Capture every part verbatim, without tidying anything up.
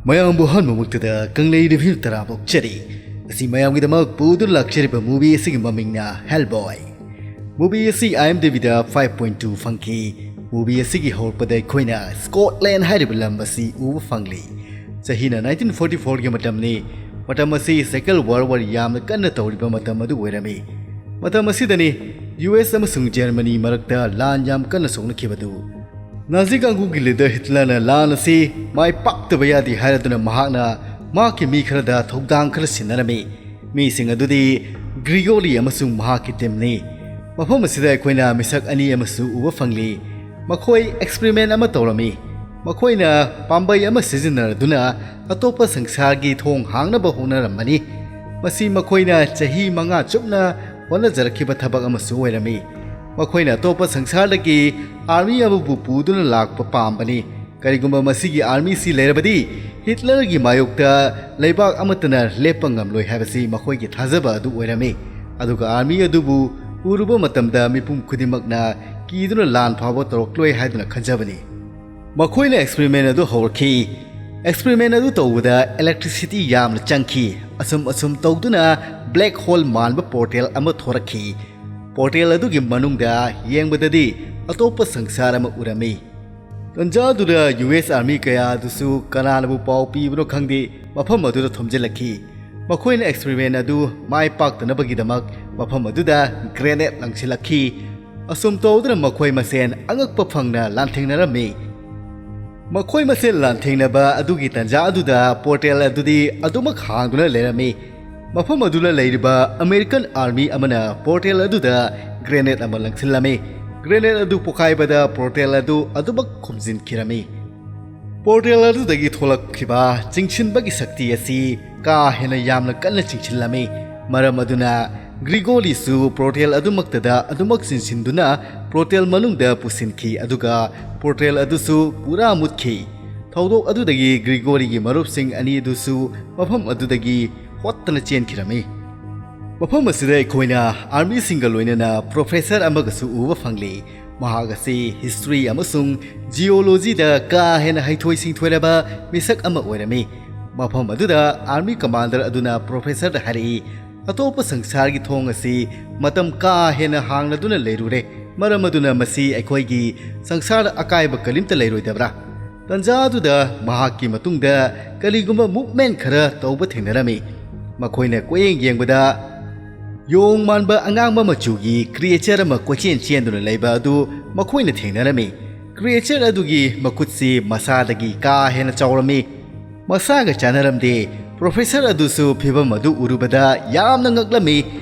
ꯃꯌꯥꯝꯕꯨ ꯑꯍꯥꯟꯕꯃꯛꯇꯗ ꯀꯪꯂꯩ ꯔꯤꯚ꯭ꯌꯨ ꯇꯔꯥ ꯄꯣꯛꯆꯔꯤ꯫ ꯑꯁꯤ ꯃꯌꯥꯝꯒꯤꯗꯃꯛ ꯄꯨꯗꯨꯅ ꯂꯥꯛꯆꯔꯤꯕ ꯃꯨꯚꯤ ꯑꯁꯤꯒꯤ ꯃꯃꯤꯡꯅ ꯍꯦꯜꯕꯣꯏ꯫ ꯃꯨꯚꯤ ꯑꯁꯤ IMDbꯗ ꯐꯥꯏꯚ ꯄꯣꯏꯟ ꯇꯨ ꯐꯪꯈꯤ꯫ ꯃꯨꯚꯤ ꯑꯁꯤꯒꯤ ꯍꯧꯔꯛꯄꯗ ꯑꯩꯈꯣꯏꯅ ꯁ꯭ꯀꯣꯠꯂꯦꯟ ꯍꯥꯏꯔꯤꯕ ꯂꯝ ꯑꯁꯤ ꯎꯕ ꯐꯪꯂꯤ꯫ ꯆꯍꯤꯅ ꯅꯥꯏꯟꯇꯤꯟ ꯐꯣꯔꯇꯤ ꯐꯣꯔꯒꯤ ꯃꯇꯝꯅꯤ꯫ ꯃꯇꯝ ꯑꯁꯤ ꯁꯦꯀꯦꯟ ꯋꯥꯔꯜ ꯋꯥꯔ ꯌꯥꯝꯅ ꯀꯟꯅ ꯇꯧꯔꯤꯕ ꯃꯇꯝ ꯑꯗꯨ ꯑꯣꯏꯔꯝꯃꯤ꯫ ꯃꯇꯝ ꯑꯁꯤꯗꯅꯤ ꯌꯨ ꯑꯦꯁ ꯑꯃꯁꯨꯡ ꯖꯔꯃꯅꯤ ꯃꯔꯛꯇ ꯂꯥꯟ ꯌꯥꯝ ꯀꯟꯅ ꯁꯣꯛꯅꯈꯤꯕꯗꯨ꯫ ꯅꯥꯖꯤ ꯀꯥꯡꯕꯨꯒꯤ ꯂꯤꯗꯔ ꯍꯤꯠꯂꯔꯅ ꯂꯥꯟ ꯑꯁꯤ ꯃꯥꯏ ꯄꯥꯛꯇꯕ ꯌꯥꯗꯦ ꯍꯥꯏꯔꯗꯨꯅ ꯃꯍꯥꯛꯅ ꯃꯍꯥꯛꯀꯤ ꯃꯤ ꯈꯔꯗ ꯊꯧꯗꯥꯡ ꯈꯔ ꯁꯤꯟꯅꯔꯝꯃꯤ꯫ ꯃꯤꯁꯤꯡ ꯑꯗꯨꯗꯤ ꯒ꯭ꯔꯤꯒꯣꯔꯤ ꯑꯃꯁꯨꯡ ꯃꯍꯥꯛꯀꯤ ꯇꯤꯝꯅꯤ꯫ ꯃꯐꯝ ꯑꯁꯤꯗ ꯑꯩꯈꯣꯏꯅ ꯃꯤꯁꯛ ꯑꯅꯤ ꯑꯃꯁꯨ ꯎꯕ ꯐꯪꯂꯤ꯫ ꯃꯈꯣꯏ ꯑꯦꯛꯁꯄꯔꯤꯃꯦꯟ ꯑꯃ ꯇꯧꯔꯝꯃꯤ꯫ ꯃꯈꯣꯏꯅ ꯄꯥꯝꯕꯩ ꯑꯃ ꯁꯤꯖꯤꯟꯅꯗꯨꯅ ꯑꯇꯣꯞꯄ ꯁꯪꯁꯥꯔꯒꯤ ꯊꯣꯡ ꯍꯥꯡꯅꯕ ꯍꯣꯠꯅꯔꯝꯕꯅꯤ꯫ ꯃꯁꯤ ꯃꯈꯣꯏꯅ ꯆꯍꯤ ꯃꯉꯥ ꯆꯨꯞꯅ ꯍꯣꯠꯅꯖꯔꯛꯈꯤꯕ ꯊꯕꯛ ꯑꯃꯁꯨ ꯑꯣꯏꯔꯝꯃꯤ꯫ ꯃꯈꯣꯏꯅ ꯑꯇꯣꯞꯄ ꯁꯪꯁꯥꯔꯗꯒꯤ ꯑꯥꯔꯃꯤ ꯑꯃꯕꯨ ꯄꯨꯗꯨꯅ ꯂꯥꯛꯄ ꯄꯥꯝꯕꯅꯤ꯫ ꯀꯔꯤꯒꯨꯝꯕ ꯃꯁꯤꯒꯤ ꯑꯥꯔꯃꯤꯁꯤ ꯂꯩꯔꯕꯗꯤ ꯍꯤꯠꯂꯔꯒꯤ ꯃꯥꯌꯣꯛꯇ ꯂꯩꯕꯥꯛ ꯑꯃꯠꯇꯅ ꯂꯦꯞꯄ ꯉꯝꯂꯣꯏ ꯍꯥꯏꯕꯁꯤ ꯃꯈꯣꯏꯒꯤ ꯊꯥꯖꯕ ꯑꯗꯨ ꯑꯣꯏꯔꯝꯃꯤ꯫ ꯑꯗꯨꯒ ꯑꯥꯔꯃꯤ ꯑꯗꯨꯕꯨ ꯎꯔꯨꯕ ꯃꯇꯝꯗ ꯃꯤꯄꯨꯝ ꯈꯨꯗꯤꯡꯃꯛꯅ ꯀꯤꯗꯨꯅ ꯂꯥꯟ ꯐꯥꯎꯕ ꯇꯧꯔꯛꯂꯣꯏ ꯍꯥꯏꯗꯨꯅ ꯈꯟꯖꯕꯅꯤ꯫ ꯃꯈꯣꯏꯅ ꯑꯦꯛꯁꯄꯔꯤꯃꯦꯟ ꯑꯗꯨ ꯍꯧꯔꯛꯈꯤ꯫ ꯑꯦꯛꯁꯄꯔꯤꯃꯦꯟ ꯑꯗꯨ ꯇꯧꯕꯗ ꯏꯂꯦꯛꯇ꯭ꯔꯤꯁꯤꯇꯤ ꯌꯥꯝꯅ ꯆꯪꯈꯤ꯫ ꯑꯁꯨꯝ ꯑꯁꯨꯝ ꯇꯧꯗꯨꯅ ꯕ꯭ꯂꯦꯛ ꯍꯣꯜ ꯃꯥꯟꯕ ꯄꯣꯔꯇꯦꯜ ꯑꯃ ꯊꯣꯔꯛꯈꯤ꯫ ꯄꯣꯔꯇꯦꯜ ꯑꯗꯨꯒꯤ ꯃꯅꯨꯡꯗ ꯌꯦꯡꯕꯗꯗꯤ ꯑꯇꯣꯞꯄ ꯁꯪꯁꯥꯔ ꯑꯃ ꯎꯔꯝꯃꯤ꯫ ꯇꯟꯖꯥꯗꯨꯗ ꯌꯨ ꯑꯦꯁ ꯑꯥꯔꯃꯤ ꯀꯌꯥ ꯑꯗꯨꯁꯨ ꯀꯅꯥꯅꯕꯨ ꯄꯥꯎ ꯄꯤꯕꯅꯣ ꯈꯪꯗꯦ, ꯃꯐꯝ ꯑꯗꯨꯗ ꯊꯣꯝꯖꯤꯜꯂꯛꯈꯤ꯫ ꯃꯈꯣꯏꯅ ꯑꯦꯛꯁꯄꯔꯤꯃꯦꯟ ꯑꯗꯨ ꯃꯥꯏ ꯄꯥꯛꯇꯅꯕꯒꯤꯗꯃꯛ ꯃꯐꯝ ꯑꯗꯨꯗ ꯒ꯭ꯔꯦꯅꯦꯗ ꯂꯪꯁꯤꯜꯂꯛꯈꯤ꯫ ꯑꯁꯨꯝ ꯇꯧꯗꯨꯅ ꯃꯈꯣꯏ ꯃꯁꯦꯟ ꯑꯉꯛꯄ ꯐꯪꯅ ꯂꯥꯟꯊꯦꯡꯅꯔꯝꯃꯤ꯫ ꯃꯈꯣꯏ ꯃꯁꯦꯟ ꯂꯥꯟꯊꯦꯡꯅꯕ ꯑꯗꯨꯒꯤ ꯇꯟꯖꯥ ꯑꯗꯨꯗ ꯄꯣꯔꯇꯦꯜ ꯑꯗꯨꯗꯤ ꯑꯗꯨꯃꯛ ꯍꯥꯡꯗꯨꯅ ꯂꯩꯔꯝꯃꯤ꯫ ꯃꯐꯝ ꯑꯗꯨꯗ ꯂꯩꯔꯤꯕ ꯑꯃꯦꯔꯤꯀꯟ ꯑꯥꯔꯃꯤ ꯑꯃꯅ ꯄꯣꯔꯇꯦꯜ ꯑꯗꯨꯗ ꯒ꯭ꯔꯦꯅꯦꯗ ꯑꯃ ꯂꯪꯁꯤꯜꯂꯝꯃꯤ꯫ ꯒ꯭ꯔꯦꯅꯦꯗ ꯑꯗꯨ ꯄꯣꯈꯥꯏꯕꯗ ꯄꯣꯔꯇꯦꯜ ꯑꯗꯨ ꯑꯗꯨꯃꯛ ꯈꯨꯝꯖꯤꯟꯈꯤꯔꯝꯃꯤ꯫ ꯄꯣꯔꯇꯦꯜ ꯑꯗꯨꯗꯒꯤ ꯊꯣꯛꯂꯛꯈꯤꯕ ꯆꯤꯡꯁꯤꯟꯕꯒꯤ ꯁꯛꯇꯤ ꯑꯁꯤ ꯀꯥ ꯍꯦꯟꯅ ꯌꯥꯝꯅ ꯀꯟꯅ ꯆꯤꯡꯁꯤꯜꯂꯝꯃꯤ꯫ ꯃꯔꯝ ꯑꯗꯨꯅ ꯒ꯭ꯔꯤꯒꯣꯔꯤꯁꯨ ꯄꯣꯔꯇꯦꯜ ꯑꯗꯨꯃꯛꯇꯗ ꯑꯗꯨꯃꯛ ꯆꯤꯡꯁꯤꯟꯗꯨꯅ ꯄꯣꯔꯇꯦꯜ ꯃꯅꯨꯡꯗ ꯄꯨꯁꯤꯟꯈꯤ, ꯑꯗꯨꯒ ꯄꯣꯔꯇꯦꯜ ꯑꯗꯨꯁꯨ ꯄꯨꯔꯥ ꯃꯨꯠꯈꯤ꯫ ꯊꯧꯗꯣꯛ ꯑꯗꯨꯗꯒꯤ ꯒ꯭ꯔꯤꯒꯣꯔꯤꯒꯤ ꯃꯔꯨꯞꯁꯤꯡ ꯑꯅꯤ ꯑꯗꯨꯁꯨ ꯃꯐꯝ ꯑꯗꯨꯗꯒꯤ ꯍꯣꯠꯇꯅ ꯆꯦꯟꯈꯤꯔꯝꯃꯤ꯫ ꯃꯐꯝ ꯑꯁꯤꯗ ꯑꯩꯈꯣꯏꯅ ꯑꯥꯔꯃꯤꯁꯤꯡꯒ ꯂꯣꯏꯅꯅ ꯄ꯭ꯔꯣꯐꯦꯁꯔ ꯑꯃꯒꯁꯨ ꯎꯕ ꯐꯪꯂꯤ꯫ ꯃꯍꯥꯛ ꯑꯁꯤ ꯍꯤꯁꯇ꯭ꯔꯤ ꯑꯃꯁꯨꯡ ꯖꯤꯑꯣꯂꯣꯖꯤꯗ ꯀꯥ ꯍꯦꯟꯅ ꯍꯩꯊꯣꯏ ꯁꯤꯡꯊꯣꯏꯔꯕ ꯃꯤꯁꯛ ꯑꯃ ꯑꯣꯏꯔꯝꯃꯤ꯫ ꯃꯐꯝ ꯑꯗꯨꯗ ꯑꯥꯔꯃꯤ ꯀꯃꯥꯟꯗꯔ ꯑꯗꯨꯅ ꯄ꯭ꯔꯣꯐꯦꯁꯔꯗ ꯍꯥꯏꯔꯛꯏ, "ꯑꯇꯣꯞꯄ ꯁꯪꯁꯥꯔꯒꯤ ꯊꯣꯡ ꯑꯁꯤ ꯃꯇꯝ ꯀꯥ ꯍꯦꯟꯅ ꯍꯥꯡꯂꯗꯨꯅ ꯂꯩꯔꯨꯔꯦ, ꯃꯔꯝ ꯑꯗꯨꯅ ꯃꯁꯤ ꯑꯩꯈꯣꯏꯒꯤ ꯁꯪꯁꯥꯔꯗ ꯑꯀꯥꯏꯕ ꯀꯔꯤꯝꯇ ꯂꯩꯔꯣꯏꯗꯕ꯭ꯔꯥ?" ꯇꯟꯖꯥ ꯑꯗꯨꯗ ꯃꯍꯥꯛꯀꯤ ꯃꯇꯨꯡꯗ ꯀꯔꯤꯒꯨꯝꯕ ꯃꯨꯚꯃꯦꯟ ꯈꯔ ꯇꯧꯕ ꯊꯦꯡꯅꯔꯝꯃꯤ꯫ ꯃꯈꯣꯏꯅ ꯀꯣꯏꯌꯦꯡ ꯌꯦꯡꯕꯗ ꯌꯣꯡ ꯃꯥꯟꯕ ꯑꯉꯥꯡꯕ ꯃꯆꯨꯒꯤ ꯀ꯭ꯔꯤꯌꯦꯆꯔ ꯑꯃ ꯀꯣꯏꯆꯦꯟ ꯆꯦꯟꯗꯨꯅ ꯂꯩꯕ ꯑꯗꯨ ꯃꯈꯣꯏꯅ ꯊꯦꯡꯅꯔꯝꯃꯤ꯫ ꯀ꯭ꯔꯤꯌꯦꯆꯔ ꯑꯗꯨꯒꯤ ꯃꯈꯨꯠꯁꯤ ꯃꯁꯥꯗꯒꯤ ꯀꯥ ꯍꯦꯟꯅ ꯆꯥꯎꯔꯝꯃꯤ꯫ ꯃꯁꯥꯒ ꯆꯥꯟꯅꯔꯝꯗꯦ꯫ ꯄ꯭ꯔꯣꯐꯦꯁꯔ ꯑꯗꯨꯁꯨ ꯐꯤꯚꯝ ꯑꯗꯨ ꯎꯔꯨꯕꯗ ꯌꯥꯝꯅ ꯉꯛꯂꯝꯃꯤ꯫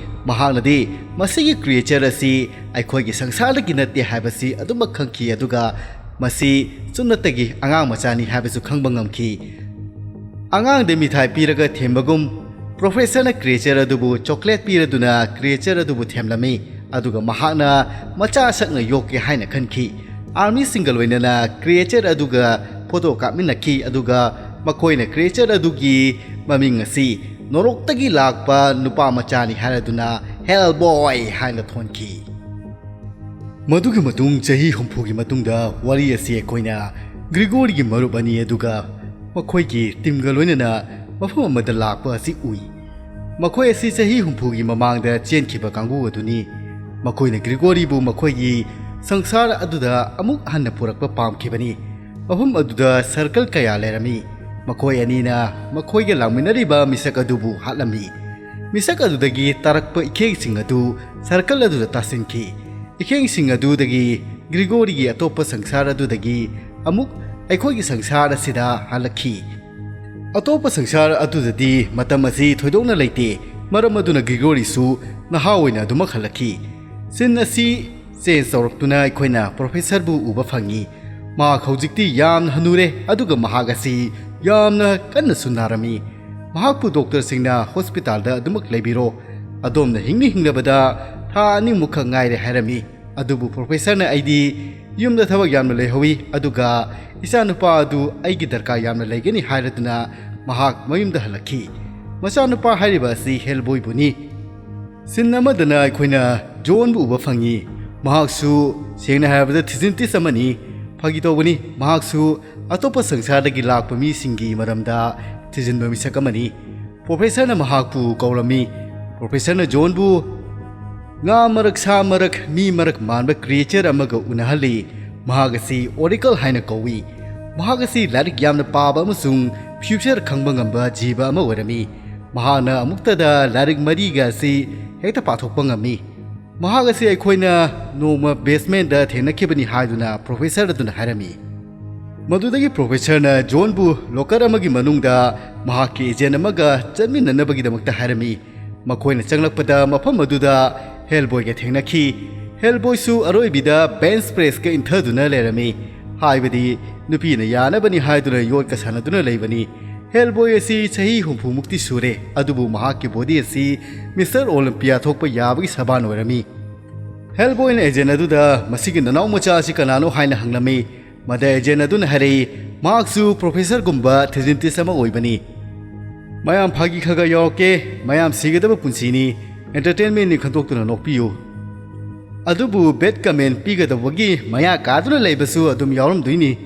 ꯃꯍꯥꯛꯅꯗꯤ ꯃꯁꯤꯒꯤ ꯀ꯭ꯔꯤꯌꯦꯆꯔ ꯑꯁꯤ ꯑꯩꯈꯣꯏꯒꯤ ꯁꯪꯁꯥꯔꯗꯒꯤ ꯅꯠꯇꯦ ꯍꯥꯏꯕꯁꯤ ꯑꯗꯨꯃꯛ ꯈꯪꯈꯤ, ꯑꯗꯨꯒ ꯃꯁꯤ ꯆꯨꯝꯅꯇꯒꯤ ꯑꯉꯥꯡ ꯃꯆꯥꯅꯤ ꯍꯥꯏꯕꯁꯨ ꯈꯪꯕ ꯉꯝꯈꯤ꯫ ꯑꯉꯥꯡꯗ ꯃꯤꯊꯥꯏ ꯄꯤꯔꯒ ꯊꯦꯝꯕꯒꯨꯝ, ꯄ꯭ꯔꯣꯐꯦꯁꯔꯅ ꯀ꯭ꯔꯤꯌꯦꯆꯔ ꯑꯗꯨꯕꯨ ꯆꯣꯀ꯭ꯂꯦꯠ ꯄꯤꯔꯗꯨꯅ ꯀ꯭ꯔꯤꯌꯦꯆꯔ ꯑꯗꯨꯕꯨ ꯊꯦꯝꯂꯝꯃꯤ, ꯑꯗꯨꯒ ꯃꯍꯥꯛꯅ ꯃꯆꯥ ꯁꯛꯅ ꯌꯣꯛꯀꯦ ꯍꯥꯏꯅ ꯈꯟꯈꯤ꯫ ꯑꯥꯔꯃꯤꯁꯤꯡꯒ ꯂꯣꯏꯅꯅ ꯀ꯭ꯔꯤꯌꯦꯆꯔ ꯑꯗꯨꯒ ꯐꯣꯇꯣ ꯀꯥꯞꯃꯤꯟꯅꯈꯤ, ꯑꯗꯨꯒ ꯃꯈꯣꯏꯅ ꯀ꯭ꯔꯤꯌꯦꯆꯔ ꯑꯗꯨꯒꯤ ꯃꯃꯤꯡ ꯑꯁꯤ "ꯅꯣꯔꯣꯛꯇꯒꯤ ꯂꯥꯛꯄ ꯅꯨꯄꯥ ꯃꯆꯥꯅꯤ" ꯍꯥꯏꯔꯗꯨꯅ "ꯍꯦꯜ ꯕꯣꯏ" ꯍꯥꯏꯅ ꯊꯣꯟꯈꯤ꯫ ꯃꯗꯨꯒꯤ ꯃꯇꯨꯡ ꯆꯍꯤ ꯍꯨꯝꯐꯨꯒꯤ ꯃꯇꯨꯡꯗ ꯋꯥꯔꯤ ꯑꯁꯤ ꯑꯩꯈꯣꯏꯅ ꯒ꯭ꯔꯤꯒꯣꯔꯤꯒꯤ ꯃꯔꯨꯞ ꯑꯅꯤ ꯑꯗꯨꯒ ꯃꯈꯣꯏꯒꯤ ꯇꯤꯝꯒ ꯂꯣꯏꯅꯅ ꯃꯐꯝ ꯑꯃꯗ ꯂꯥꯛꯄ ꯑꯁꯤ ꯎꯏ꯫ ꯃꯈꯣꯏ ꯑꯁꯤ ꯆꯍꯤ ꯍꯨꯝꯐꯨꯒꯤ ꯃꯃꯥꯡꯗ ꯆꯦꯟꯈꯤꯕ ꯀꯥꯡꯕꯨ ꯑꯗꯨꯅꯤ꯫ ꯃꯈꯣꯏꯅ ꯒ꯭ꯔꯤꯒꯣꯔꯤꯕꯨ ꯃꯈꯣꯏꯒꯤ ꯁꯪꯁꯥꯔ ꯑꯗꯨꯗ ꯑꯃꯨꯛ ꯍꯟꯅ ꯄꯨꯔꯛꯄ ꯄꯥꯝꯈꯤꯕꯅꯤ꯫ ꯃꯐꯝ ꯑꯗꯨꯗ ꯁꯔꯀꯜ ꯀꯌꯥ ꯂꯩꯔꯝꯃꯤ꯫ ꯃꯈꯣꯏ ꯑꯅꯤꯅ ꯃꯈꯣꯏꯒ ꯂꯥꯛꯃꯤꯟꯅꯔꯤꯕ ꯃꯤꯁꯛ ꯑꯗꯨꯕꯨ ꯍꯥꯠꯂꯝꯃꯤ꯫ ꯃꯤꯁꯛ ꯑꯗꯨꯗꯒꯤ ꯇꯥꯔꯛꯄ ꯏꯈꯦꯡꯁꯤꯡ ꯑꯗꯨ ꯁꯔꯀꯜ ꯑꯗꯨꯗ ꯇꯥꯁꯤꯟꯈꯤ꯫ ꯏꯈꯦꯡꯁꯤꯡ ꯑꯗꯨꯗꯒꯤ ꯒ꯭ꯔꯤꯒꯣꯔꯤꯒꯤ ꯑꯇꯣꯞꯄ ꯁꯪꯁꯥꯔ ꯑꯗꯨꯗꯒꯤ ꯑꯃꯨꯛ ꯑꯩꯈꯣꯏꯒꯤ ꯁꯪꯁꯥꯔ ꯑꯁꯤꯗ ꯍꯜꯂꯛꯈꯤ꯫ ꯑꯇꯣꯞꯄ ꯁꯪꯁꯥꯔ ꯑꯗꯨꯗꯗꯤ ꯃꯇꯝ ꯑꯁꯤ ꯊꯣꯏꯗꯣꯛꯅ ꯂꯩꯇꯦ, ꯃꯔꯝ ꯑꯗꯨꯅ ꯒ꯭ꯔꯤꯒꯣꯔꯤꯁꯨ ꯅꯍꯥ ꯑꯣꯏꯅ ꯑꯗꯨꯃꯛ ꯍꯜꯂꯛꯈꯤ꯫ ꯁꯤꯟ ꯑꯁꯤ ꯆꯦꯟꯖ ꯇꯧꯔꯛꯇꯨꯅ ꯑꯩꯈꯣꯏꯅ ꯄ꯭ꯔꯣꯐꯦꯁꯔꯕꯨ ꯎꯕ ꯐꯪꯉꯤ꯫ ꯃꯍꯥꯛ ꯍꯧꯖꯤꯛꯇꯤ ꯌꯥꯝꯅ ꯍꯅꯨꯔꯦ, ꯑꯗꯨꯒ ꯃꯍꯥꯛ ꯑꯁꯤ ꯌꯥꯝꯅ ꯀꯟꯅꯁꯨ ꯅꯥꯔꯝꯃꯤ꯫ ꯃꯍꯥꯛꯄꯨ ꯗꯣꯛꯇꯔꯁꯤꯡꯅ ꯍꯣꯁꯄꯤꯇꯥꯜꯗ ꯑꯗꯨꯃꯛ ꯂꯩꯕꯤꯔꯣ, ꯑꯗꯣꯝꯅ ꯍꯤꯡꯅ ꯍꯤꯡꯅꯕꯗ ꯊꯥ ꯑꯅꯤꯃꯨꯛꯈꯛ ꯉꯥꯏꯔꯦ ꯍꯥꯏꯔꯝꯃꯤ꯫ ꯑꯗꯨꯕꯨ ꯄ꯭ꯔꯣꯐꯦꯁꯔꯅ ꯑꯩꯗꯤ ꯌꯨꯝꯗ ꯊꯕꯛ ꯌꯥꯝꯅ ꯂꯩꯍꯧꯋꯤ, ꯑꯗꯨꯒ ꯏꯆꯥꯅꯨꯄꯥ ꯑꯗꯨ ꯑꯩꯒꯤ ꯗꯔꯀꯥꯔ ꯌꯥꯝꯅ ꯂꯩꯒꯅꯤ ꯍꯥꯏꯔꯗꯨꯅ ꯃꯍꯥꯛ ꯃꯌꯨꯝꯗ ꯍꯜꯂꯛꯈꯤ꯫ ꯃꯆꯥꯅꯨꯄꯥ ꯍꯥꯏꯔꯤꯕ ꯑꯁꯤ ꯍꯦꯜꯕꯣꯏꯕꯨꯅꯤ꯫ ꯁꯤꯟ ꯑꯃꯗꯅ ꯑꯩꯈꯣꯏꯅ ꯖꯣꯟꯕꯨ ꯎꯕ ꯐꯪꯉꯤ꯫ ꯃꯍꯥꯛꯁꯨ ꯁꯦꯡꯅ ꯍꯥꯏꯔꯕꯗ ꯊꯤꯖꯤꯟꯇꯤꯁ ꯑꯃꯅꯤ꯫ ꯐꯥꯒꯤ ꯇꯧꯕꯅꯤ, ꯃꯍꯥꯛꯁꯨ ꯑꯇꯣꯞꯄ ꯁꯪꯁꯥꯔꯗꯒꯤ ꯂꯥꯛꯄ ꯃꯤꯁꯤꯡꯒꯤ ꯃꯔꯝꯗ ꯊꯤꯖꯤꯟꯕ ꯃꯤꯁꯛ ꯑꯃꯅꯤ꯫ ꯄ꯭ꯔꯣꯐꯦꯁꯔꯅ ꯃꯍꯥꯛꯄꯨ ꯀꯧꯔꯝꯃꯤ꯫ ꯄ꯭ꯔꯣꯐꯦꯁꯔꯅ ꯖꯣꯟꯕꯨ ꯉꯥ ꯃꯔꯛ, ꯁꯥ ꯃꯔꯛ, ꯃꯤ ꯃꯔꯛ ꯃꯥꯟꯕ ꯀ꯭ꯔꯤꯌꯦꯆꯔ ꯑꯃꯒ ꯎꯅꯍꯜꯂꯤ꯫ ꯃꯍꯥꯛ ꯑꯁꯤ ꯑꯣꯔꯦꯀꯜ ꯍꯥꯏꯅ ꯀꯧꯏ꯫ ꯃꯍꯥꯛ ꯑꯁꯤ ꯂꯥꯏꯔꯤꯛ ꯌꯥꯝꯅ ꯄꯥꯕ ꯑꯃꯁꯨꯡ ꯐ꯭ꯌꯨꯆꯔ ꯈꯪꯕ ꯉꯝꯕ ꯖꯤꯕ ꯑꯃ ꯑꯣꯏꯔꯝꯃꯤ꯫ ꯃꯍꯥꯛꯅ ꯑꯃꯨꯛꯇꯗ ꯂꯥꯏꯔꯤꯛ ꯃꯔꯤꯒ ꯑꯁꯤ ꯍꯦꯛꯇ ꯄꯥꯊꯣꯛꯄ ꯉꯝꯃꯤ꯫ ꯃꯍꯥꯛ ꯑꯁꯤ ꯑꯩꯈꯣꯏꯅ ꯅꯣꯡꯃ ꯕꯦꯁꯃꯦꯟꯗ ꯊꯦꯡꯅꯈꯤꯕꯅꯤ ꯍꯥꯏꯗꯨꯅ ꯄ꯭ꯔꯣꯐꯦꯁꯔ ꯑꯗꯨꯅ ꯍꯥꯏꯔꯝꯃꯤ꯫ ꯃꯗꯨꯗꯒꯤ ꯄ꯭ꯔꯣꯐꯦꯁꯔꯅ ꯖꯣꯟꯕꯨ ꯂꯣꯀꯔ ꯑꯃꯒꯤ ꯃꯅꯨꯡꯗ ꯃꯍꯥꯛꯀꯤ ꯑꯦꯖꯦꯟ ꯑꯃꯒ ꯆꯠꯃꯤꯟꯅꯅꯕꯒꯤꯗꯃꯛꯇ ꯍꯥꯏꯔꯝꯃꯤ꯫ ꯃꯈꯣꯏꯅ ꯆꯪꯂꯛꯄꯗ ꯃꯐꯝ ꯑꯗꯨꯗ ꯍꯦꯜꯕꯣꯏꯒ ꯊꯦꯡꯅꯈꯤ꯫ ꯍꯦꯜꯕꯣꯏꯁꯨ ꯑꯔꯣꯏꯕꯤꯗ ꯕꯦꯟꯆ ꯄ꯭ꯔꯦꯁꯀ ꯏꯟꯊꯗꯨꯅ ꯂꯩꯔꯝꯃꯤ꯫ ꯍꯥꯏꯕꯗꯤ ꯅꯨꯄꯤꯅ ꯌꯥꯅꯕꯅꯤ ꯍꯥꯏꯗꯨꯅ ꯌꯣꯠꯀ ꯁꯥꯟꯅꯗꯨꯅ ꯂꯩꯕꯅꯤ꯫ ꯍꯦꯜꯕꯣꯏ ꯑꯁꯤ ꯆꯍꯤ ꯍꯨꯝꯐꯨ ꯃꯨꯛꯇꯤ ꯁꯨꯔꯦ, ꯑꯗꯨꯕꯨ ꯃꯍꯥꯛꯀꯤ ꯕꯣꯗꯤ ꯑꯁꯤ ꯃꯤꯁꯇꯔ ꯑꯣꯂꯤꯝꯄꯤꯌꯥ ꯊꯣꯛꯄ ꯌꯥꯕꯒꯤ ꯁꯕꯥꯟ ꯑꯣꯏꯔꯝꯃꯤ꯫ ꯍꯦꯜꯕꯣꯏꯅ ꯑꯦꯖꯦꯟ ꯑꯗꯨꯗ ꯃꯁꯤꯒꯤ ꯅꯅꯥꯎ ꯃꯆꯥ ꯑꯁꯤ ꯀꯅꯥꯅꯣ ꯍꯥꯏꯅ ꯍꯪꯂꯝꯃꯤ꯫ ꯃꯗ ꯑꯦꯖꯦꯟ ꯑꯗꯨꯅ ꯍꯥꯏꯔꯛꯏ, ꯃꯍꯥꯛꯁꯨ ꯄ꯭ꯔꯣꯐꯦꯁꯔꯒꯨꯝꯕ ꯊꯤꯖꯤꯟꯇꯤꯁ ꯑꯃ ꯑꯣꯏꯕꯅꯤ꯫ ꯃꯌꯥꯝ ꯐꯥꯒꯤ ꯈꯔ ꯈꯔ ꯌꯥꯎꯔꯛꯀꯦ, ꯃꯌꯥꯝ ꯁꯤꯒꯗꯕ ꯄꯨꯟꯁꯤꯅꯤ, ꯑꯦꯟꯇꯔꯇꯦꯟꯃꯦꯟꯅꯤ ꯈꯟꯗꯣꯛꯇꯨꯅ ꯅꯣꯛꯄꯤꯌꯨ꯫ ꯑꯗꯨꯕꯨ ꯕꯦꯠ ꯀꯃꯦꯟ ꯄꯤꯒꯗꯧꯕꯒꯤ ꯃꯌꯥ ꯀꯥꯗꯨꯅ ꯂꯩꯕꯁꯨ ꯑꯗꯨꯝ ꯌꯥꯎꯔꯝꯗꯣꯏꯅꯤ꯫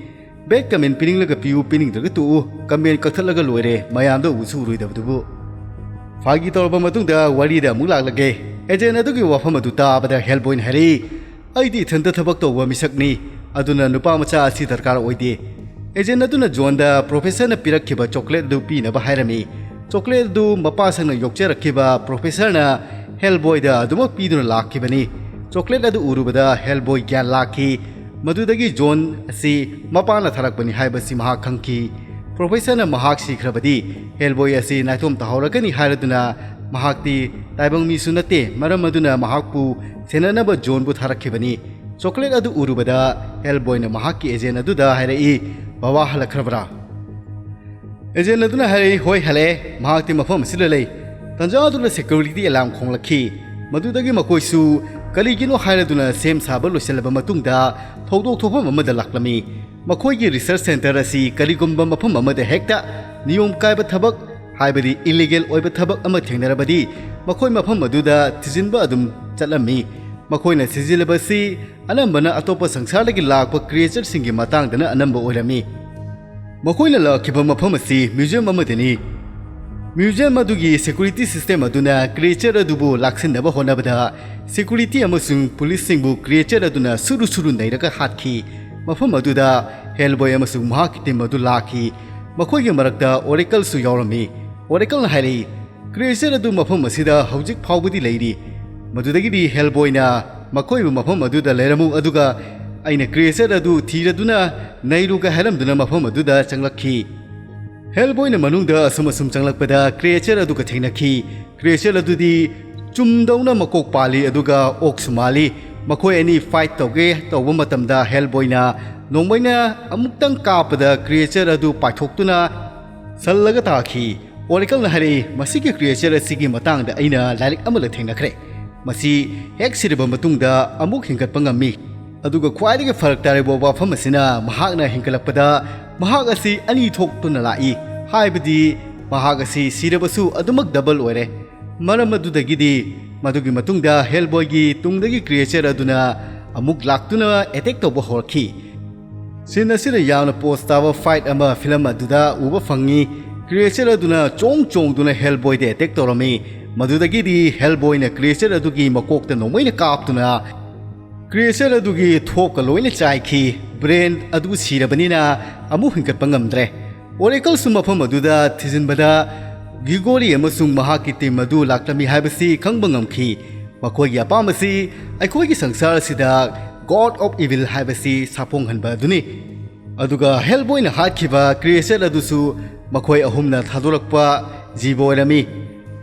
ꯕꯦꯠ ꯀꯃꯦꯟ ꯄꯤꯅꯤꯡꯂꯒ ꯄꯤꯌꯨ, ꯄꯤꯅꯤꯡꯗ꯭ꯔꯒ ꯇꯣꯛꯎ, ꯀꯃꯦꯟ ꯀꯛꯊꯠꯂꯒ ꯂꯣꯏꯔꯦ, ꯃꯌꯥꯝꯗ ꯎꯁꯨ ꯎꯔꯣꯏꯗꯕꯗꯨꯕꯨ꯫ ꯐꯥꯒꯤ ꯇꯧꯔꯕ ꯃꯇꯨꯡꯗ ꯋꯥꯔꯤꯗ ꯑꯃꯨꯛ ꯂꯥꯛꯂꯒꯦ꯫ ꯑꯦꯖꯦꯟ ꯑꯗꯨꯒꯤ ꯋꯥꯐꯝ ꯑꯗꯨ ꯇꯥꯕꯗ ꯍꯦꯜꯕꯣꯏꯅ ꯍꯥꯏꯔꯛꯏ, "ꯑꯩꯗꯤ ꯏꯊꯟꯇ ꯊꯕꯛ ꯇꯧꯕ ꯃꯤꯁꯛꯅꯤ, ꯑꯗꯨꯅ ꯅꯨꯄꯥ ꯃꯆꯥ ꯑꯁꯤ ꯗꯔꯀꯥꯔ ꯑꯣꯏꯗꯦ꯫" ꯑꯦꯖꯦꯟ ꯑꯗꯨꯅ ꯖꯣꯟꯗ ꯄ꯭ꯔꯣꯐꯦꯁꯔꯅ ꯄꯤꯔꯛꯈꯤꯕ ꯆꯣꯀ꯭ꯂꯦꯠ ꯑꯗꯨ ꯄꯤꯅꯕ ꯍꯥꯏꯔꯝꯃꯤ꯫ ꯆꯣꯀ꯭ꯂꯦꯠ ꯑꯗꯨ ꯃꯄꯥ ꯁꯪꯅ ꯌꯣꯛꯆꯔꯛꯈꯤꯕ ꯄ꯭ꯔꯣꯐꯦꯁꯔꯅ ꯍꯦꯜꯕꯣꯏꯗ ꯑꯗꯨꯃꯛ ꯄꯤꯗꯨꯅ ꯂꯥꯛꯈꯤꯕꯅꯤ꯫ ꯆꯣꯀ꯭ꯂꯦꯠ ꯑꯗꯨ ꯎꯔꯨꯕꯗ ꯍꯦꯜꯕꯣꯏ ꯒ꯭ꯌꯥꯟ ꯂꯥꯛꯈꯤ꯫ ꯃꯗꯨꯗꯒꯤ ꯖꯣꯟ ꯑꯁꯤ ꯃꯄꯥꯅ ꯊꯥꯔꯛꯄꯅꯤ ꯍꯥꯏꯕꯁꯤ ꯃꯍꯥꯛ ꯈꯪꯈꯤ꯫ ꯄ꯭ꯔꯣꯐꯦꯁꯔꯅ ꯃꯍꯥꯛ ꯁꯤꯈ꯭ꯔꯕꯗꯤ ꯍꯦꯜꯕꯣꯏ ꯑꯁꯤ ꯅꯥꯏꯇꯣꯝ ꯇꯥꯍꯧꯔꯒꯅꯤ ꯍꯥꯏꯔꯗꯨꯅ, ꯃꯍꯥꯛꯇꯤ ꯇꯥꯏꯕꯪ ꯃꯤꯁꯨ ꯅꯠꯇꯦ, ꯃꯔꯝ ꯑꯗꯨꯅ ꯃꯍꯥꯛꯄꯨ ꯁꯦꯟꯅꯅꯕ ꯖꯣꯟꯕꯨ ꯊꯥꯔꯛꯈꯤꯕꯅꯤ꯫ ꯆꯣꯀ꯭ꯂꯦꯠ ꯑꯗꯨ ꯎꯔꯨꯕꯗ ꯍꯦꯜꯕꯣꯏꯅ ꯃꯍꯥꯛꯀꯤ ꯑꯦꯖꯦꯟ ꯑꯗꯨꯗ ꯍꯥꯏꯔꯛꯏ, "ꯕꯕꯥ ꯍꯜꯂꯛꯈ꯭ꯔꯕ꯭ꯔꯥ?" ꯑꯦꯖꯦꯟ ꯑꯗꯨꯅ ꯍꯥꯏꯔꯛꯏ, "ꯍꯣꯏ, ꯍꯜꯂꯛꯑꯦ꯫ ꯃꯍꯥꯛꯇꯤ ꯃꯐꯝ ꯑꯁꯤꯗ ꯂꯩ꯫" ꯇꯟꯖꯥ ꯑꯗꯨꯗ ꯁꯦꯀ꯭ꯌꯨꯔꯤꯇꯤ ꯑꯦꯂꯥꯔꯝ ꯈꯣꯡꯂꯛꯈꯤ꯫ ꯃꯗꯨꯗꯒꯤ ꯃꯈꯣꯏꯁꯨ ꯀꯔꯤꯒꯤꯅꯣ ꯍꯥꯏꯔꯗꯨꯅ ꯁꯦꯝ ꯁꯥꯕ ꯂꯣꯏꯁꯤꯜꯂꯕ ꯃꯇꯨꯡꯗ ꯊꯧꯗꯣꯛ ꯊꯣꯛꯐꯝ ꯑꯃꯗ ꯂꯥꯛꯂꯝꯃꯤ꯫ ꯃꯈꯣꯏꯒꯤ ꯔꯤꯁꯔꯆ ꯁꯦꯟꯇꯔ ꯑꯁꯤ ꯀꯔꯤꯒꯨꯝꯕ ꯃꯐꯝ ꯑꯃꯗ ꯍꯦꯛꯇ ꯅꯤꯌꯣꯝ ꯀꯥꯏꯕ ꯊꯕꯛ, ꯍꯥꯏꯕꯗꯤ ꯏꯂꯤꯒꯦꯜ ꯑꯣꯏꯕ ꯊꯕꯛ ꯑꯃ ꯊꯦꯡꯅꯔꯕꯗꯤ ꯃꯈꯣꯏ ꯃꯐꯝ ꯑꯗꯨꯗ ꯊꯤꯖꯤꯟꯕ ꯑꯗꯨꯝ ꯆꯠꯂꯝꯃꯤ꯫ ꯃꯈꯣꯏꯅ ꯊꯤꯖꯤꯜꯂꯕꯁꯤ ꯑꯅꯝꯕꯅ ꯑꯇꯣꯞꯄ ꯁꯪꯁꯥꯔꯗꯒꯤ ꯂꯥꯛꯄ creatureꯁꯤꯡꯒꯤ ꯃꯇꯥꯡꯗꯅ ꯑꯅꯝꯕ ꯑꯣꯏꯔꯝꯃꯤ꯫ ꯃꯈꯣꯏꯅ ꯂꯥꯛꯈꯤꯕ ꯃꯐꯝ ꯑꯁꯤ museum ꯑꯃꯗꯅꯤ꯫ Museum ꯑꯗꯨꯒꯤ security system ꯑꯗꯨꯅ creature ꯑꯗꯨꯕꯨ ꯂꯥꯛꯁꯤꯟꯅꯕ ꯍꯣꯠꯅꯕꯗ security ꯑꯃꯁꯨꯡ policeꯁꯤꯡꯕꯨ creature ꯑꯗꯨꯅ ꯁꯨꯔꯨ ꯁꯨꯔꯨ ꯅꯩꯔꯒ ꯍꯥꯠꯈꯤ꯫ ꯃꯐꯝ ꯑꯗꯨꯗ Hellboy ꯑꯃꯁꯨꯡ ꯃꯍꯥꯛꯀꯤ team ꯑꯗꯨ ꯂꯥꯛꯈꯤ꯫ ꯃꯈꯣꯏꯒꯤ ꯃꯔꯛꯇ Oracleꯁꯨ ꯌꯥꯎꯔꯝꯃꯤ꯫ Oracleꯅ ꯍꯥꯏꯔꯛꯏ, "Creature ꯑꯗꯨ ꯃꯐꯝ ꯑꯁꯤꯗ ꯍꯧꯖꯤꯛ ꯐꯥꯎꯕꯗꯤ ꯂꯩꯔꯤ꯫" ꯃꯗꯨꯗꯒꯤꯗꯤ Hellboyꯅ ꯃꯈꯣꯏꯕꯨ ꯃꯐꯝ ꯑꯗꯨꯗ ꯂꯩꯔꯝꯃꯨ, ꯑꯗꯨꯒ ꯑꯩꯅ creature ꯑꯗꯨ ꯊꯤꯔꯗꯨꯅ ꯅꯩꯔꯨꯒꯦ ꯍꯥꯏꯔꯝꯗꯨꯅ ꯃꯐꯝ ꯑꯗꯨꯗ ꯆꯪꯂꯛꯈꯤ꯫ Hellboyꯅ ꯃꯅꯨꯡꯗ ꯑꯁꯨꯝ ꯑꯁꯨꯝ ꯆꯪꯂꯛꯄꯗ creature ꯑꯗꯨꯒ ꯊꯦꯡꯅꯈꯤ꯫ Creature ꯑꯗꯨꯗꯤ ꯆꯨꯝꯗꯧꯅ ꯃꯀꯣꯛ ꯄꯥꯜꯂꯤ ꯑꯗꯨꯒ ꯑꯣꯛꯁꯨ ꯃꯥꯜꯂꯤ꯫ ꯃꯈꯣꯏ ꯑꯅꯤ fight ꯇꯧꯒꯦ ꯇꯧꯕ ꯃꯇꯝꯗ Hellboyꯅ ꯅꯣꯡꯃꯩꯅ ꯑꯃꯨꯛꯇꯪ ꯀꯥꯞꯄꯗ creature ꯑꯗꯨ ꯄꯥꯏꯊꯣꯛꯇꯨꯅ ꯁꯜꯂꯒ ꯇꯥꯈꯤ꯫ Oracleꯅ ꯍꯥꯏꯔꯛꯏ, "ꯃꯁꯤꯒꯤ creature ꯑꯁꯤꯒꯤ ꯃꯇꯥꯡꯗ ꯑꯩꯅ ꯂꯥꯏꯔꯤꯛ ꯑꯃꯗ ꯊꯦꯡꯅꯈ꯭ꯔꯦ꯫ ꯃꯁꯤ ꯍꯦꯛ ꯁꯤꯔꯕ ꯃꯇꯨꯡꯗ ꯑꯃꯨꯛ ꯍꯤꯡꯒꯠꯄ ꯉꯝꯃꯤ꯫ ꯑꯗꯨꯒ ꯈ꯭ꯋꯥꯏꯗꯒꯤ ꯐꯔꯛ ꯇꯥꯔꯤꯕ ꯋꯥꯐꯝ ꯑꯁꯤꯅ ꯃꯍꯥꯛꯅ ꯍꯤꯡꯒꯠꯂꯛꯄꯗ ꯃꯍꯥꯛ ꯑꯁꯤ ꯑꯅꯤ ꯊꯣꯛꯇꯨꯅ ꯂꯥꯛꯏ, ꯍꯥꯏꯕꯗꯤ ꯃꯍꯥꯛ ꯑꯁꯤ ꯁꯤꯔꯕꯁꯨ ꯑꯗꯨꯃꯛ double ꯑꯣꯏꯔꯦ꯫ ꯃꯔꯝ ꯑꯗꯨꯗꯒꯤꯗꯤ ꯃꯗꯨꯒꯤ ꯃꯇꯨꯡꯗ Hellboyꯒꯤ ꯇꯨꯡꯗꯒꯤ creature ꯑꯗꯨꯅ ꯑꯃꯨꯛ ꯂꯥꯛꯇꯨꯅ attack ꯇꯧꯕ ꯍꯧꯔꯛꯈꯤ꯫" Scene ꯑꯁꯤꯗ ꯌꯥꯝꯅ pose ꯇꯥꯕ fight ꯑꯃ film ꯑꯗꯨꯗ ꯎꯕ ꯐꯪꯉꯤ꯫ Creature ꯑꯗꯨꯅ ꯆꯣꯡ ꯆꯣꯡꯗꯨꯅ Hellboyꯗ attack ꯇꯧꯔꯝꯃꯤ꯫ ꯃꯗꯨꯗꯒꯤꯗꯤ Hellboyꯅ creature ꯑꯗꯨꯒꯤ ꯃꯀꯣꯛꯇ ꯅꯣꯡꯃꯩꯅ ꯀꯥꯞꯇꯨꯅ creature ꯑꯗꯨꯒꯤ ꯊꯣꯞꯀ ꯂꯣꯏꯅ ꯆꯥꯏꯈꯤ꯫ Brain ꯑꯗꯨ ꯁꯤꯔꯕꯅꯤꯅ ꯑꯃꯨꯛ ꯍꯤꯡꯒꯠꯄ ꯉꯝꯗ꯭ꯔꯦ꯫ Oracleꯁꯨ ꯃꯐꯝ ꯑꯗꯨꯗ ꯊꯤꯖꯤꯟꯕꯗ Gregory ꯑꯃꯁꯨꯡ ꯃꯍꯥꯛꯀꯤ team ꯑꯗꯨ ꯂꯥꯛꯂꯝꯃꯤ ꯍꯥꯏꯕꯁꯤ ꯈꯪꯕ ꯉꯝꯈꯤ꯫ ꯃꯈꯣꯏꯒꯤ ꯑꯄꯥꯝꯕꯁꯤ ꯑꯩꯈꯣꯏꯒꯤ ꯁꯪꯁꯥꯔ ꯑꯁꯤꯗ God of Evil ꯍꯥꯏꯕꯁꯤ ꯁꯥꯐꯣꯡꯍꯟꯕ ꯑꯗꯨꯅꯤ꯫ ꯑꯗꯨꯒ Hellboyꯅ ꯍꯥꯠꯈꯤꯕ creature ꯑꯗꯨꯁꯨ ꯃꯈꯣꯏ ꯑꯍꯨꯝꯅ ꯊꯥꯗꯣꯔꯛꯄ ꯖꯤꯕ ꯑꯣꯏꯔꯝꯃꯤ꯫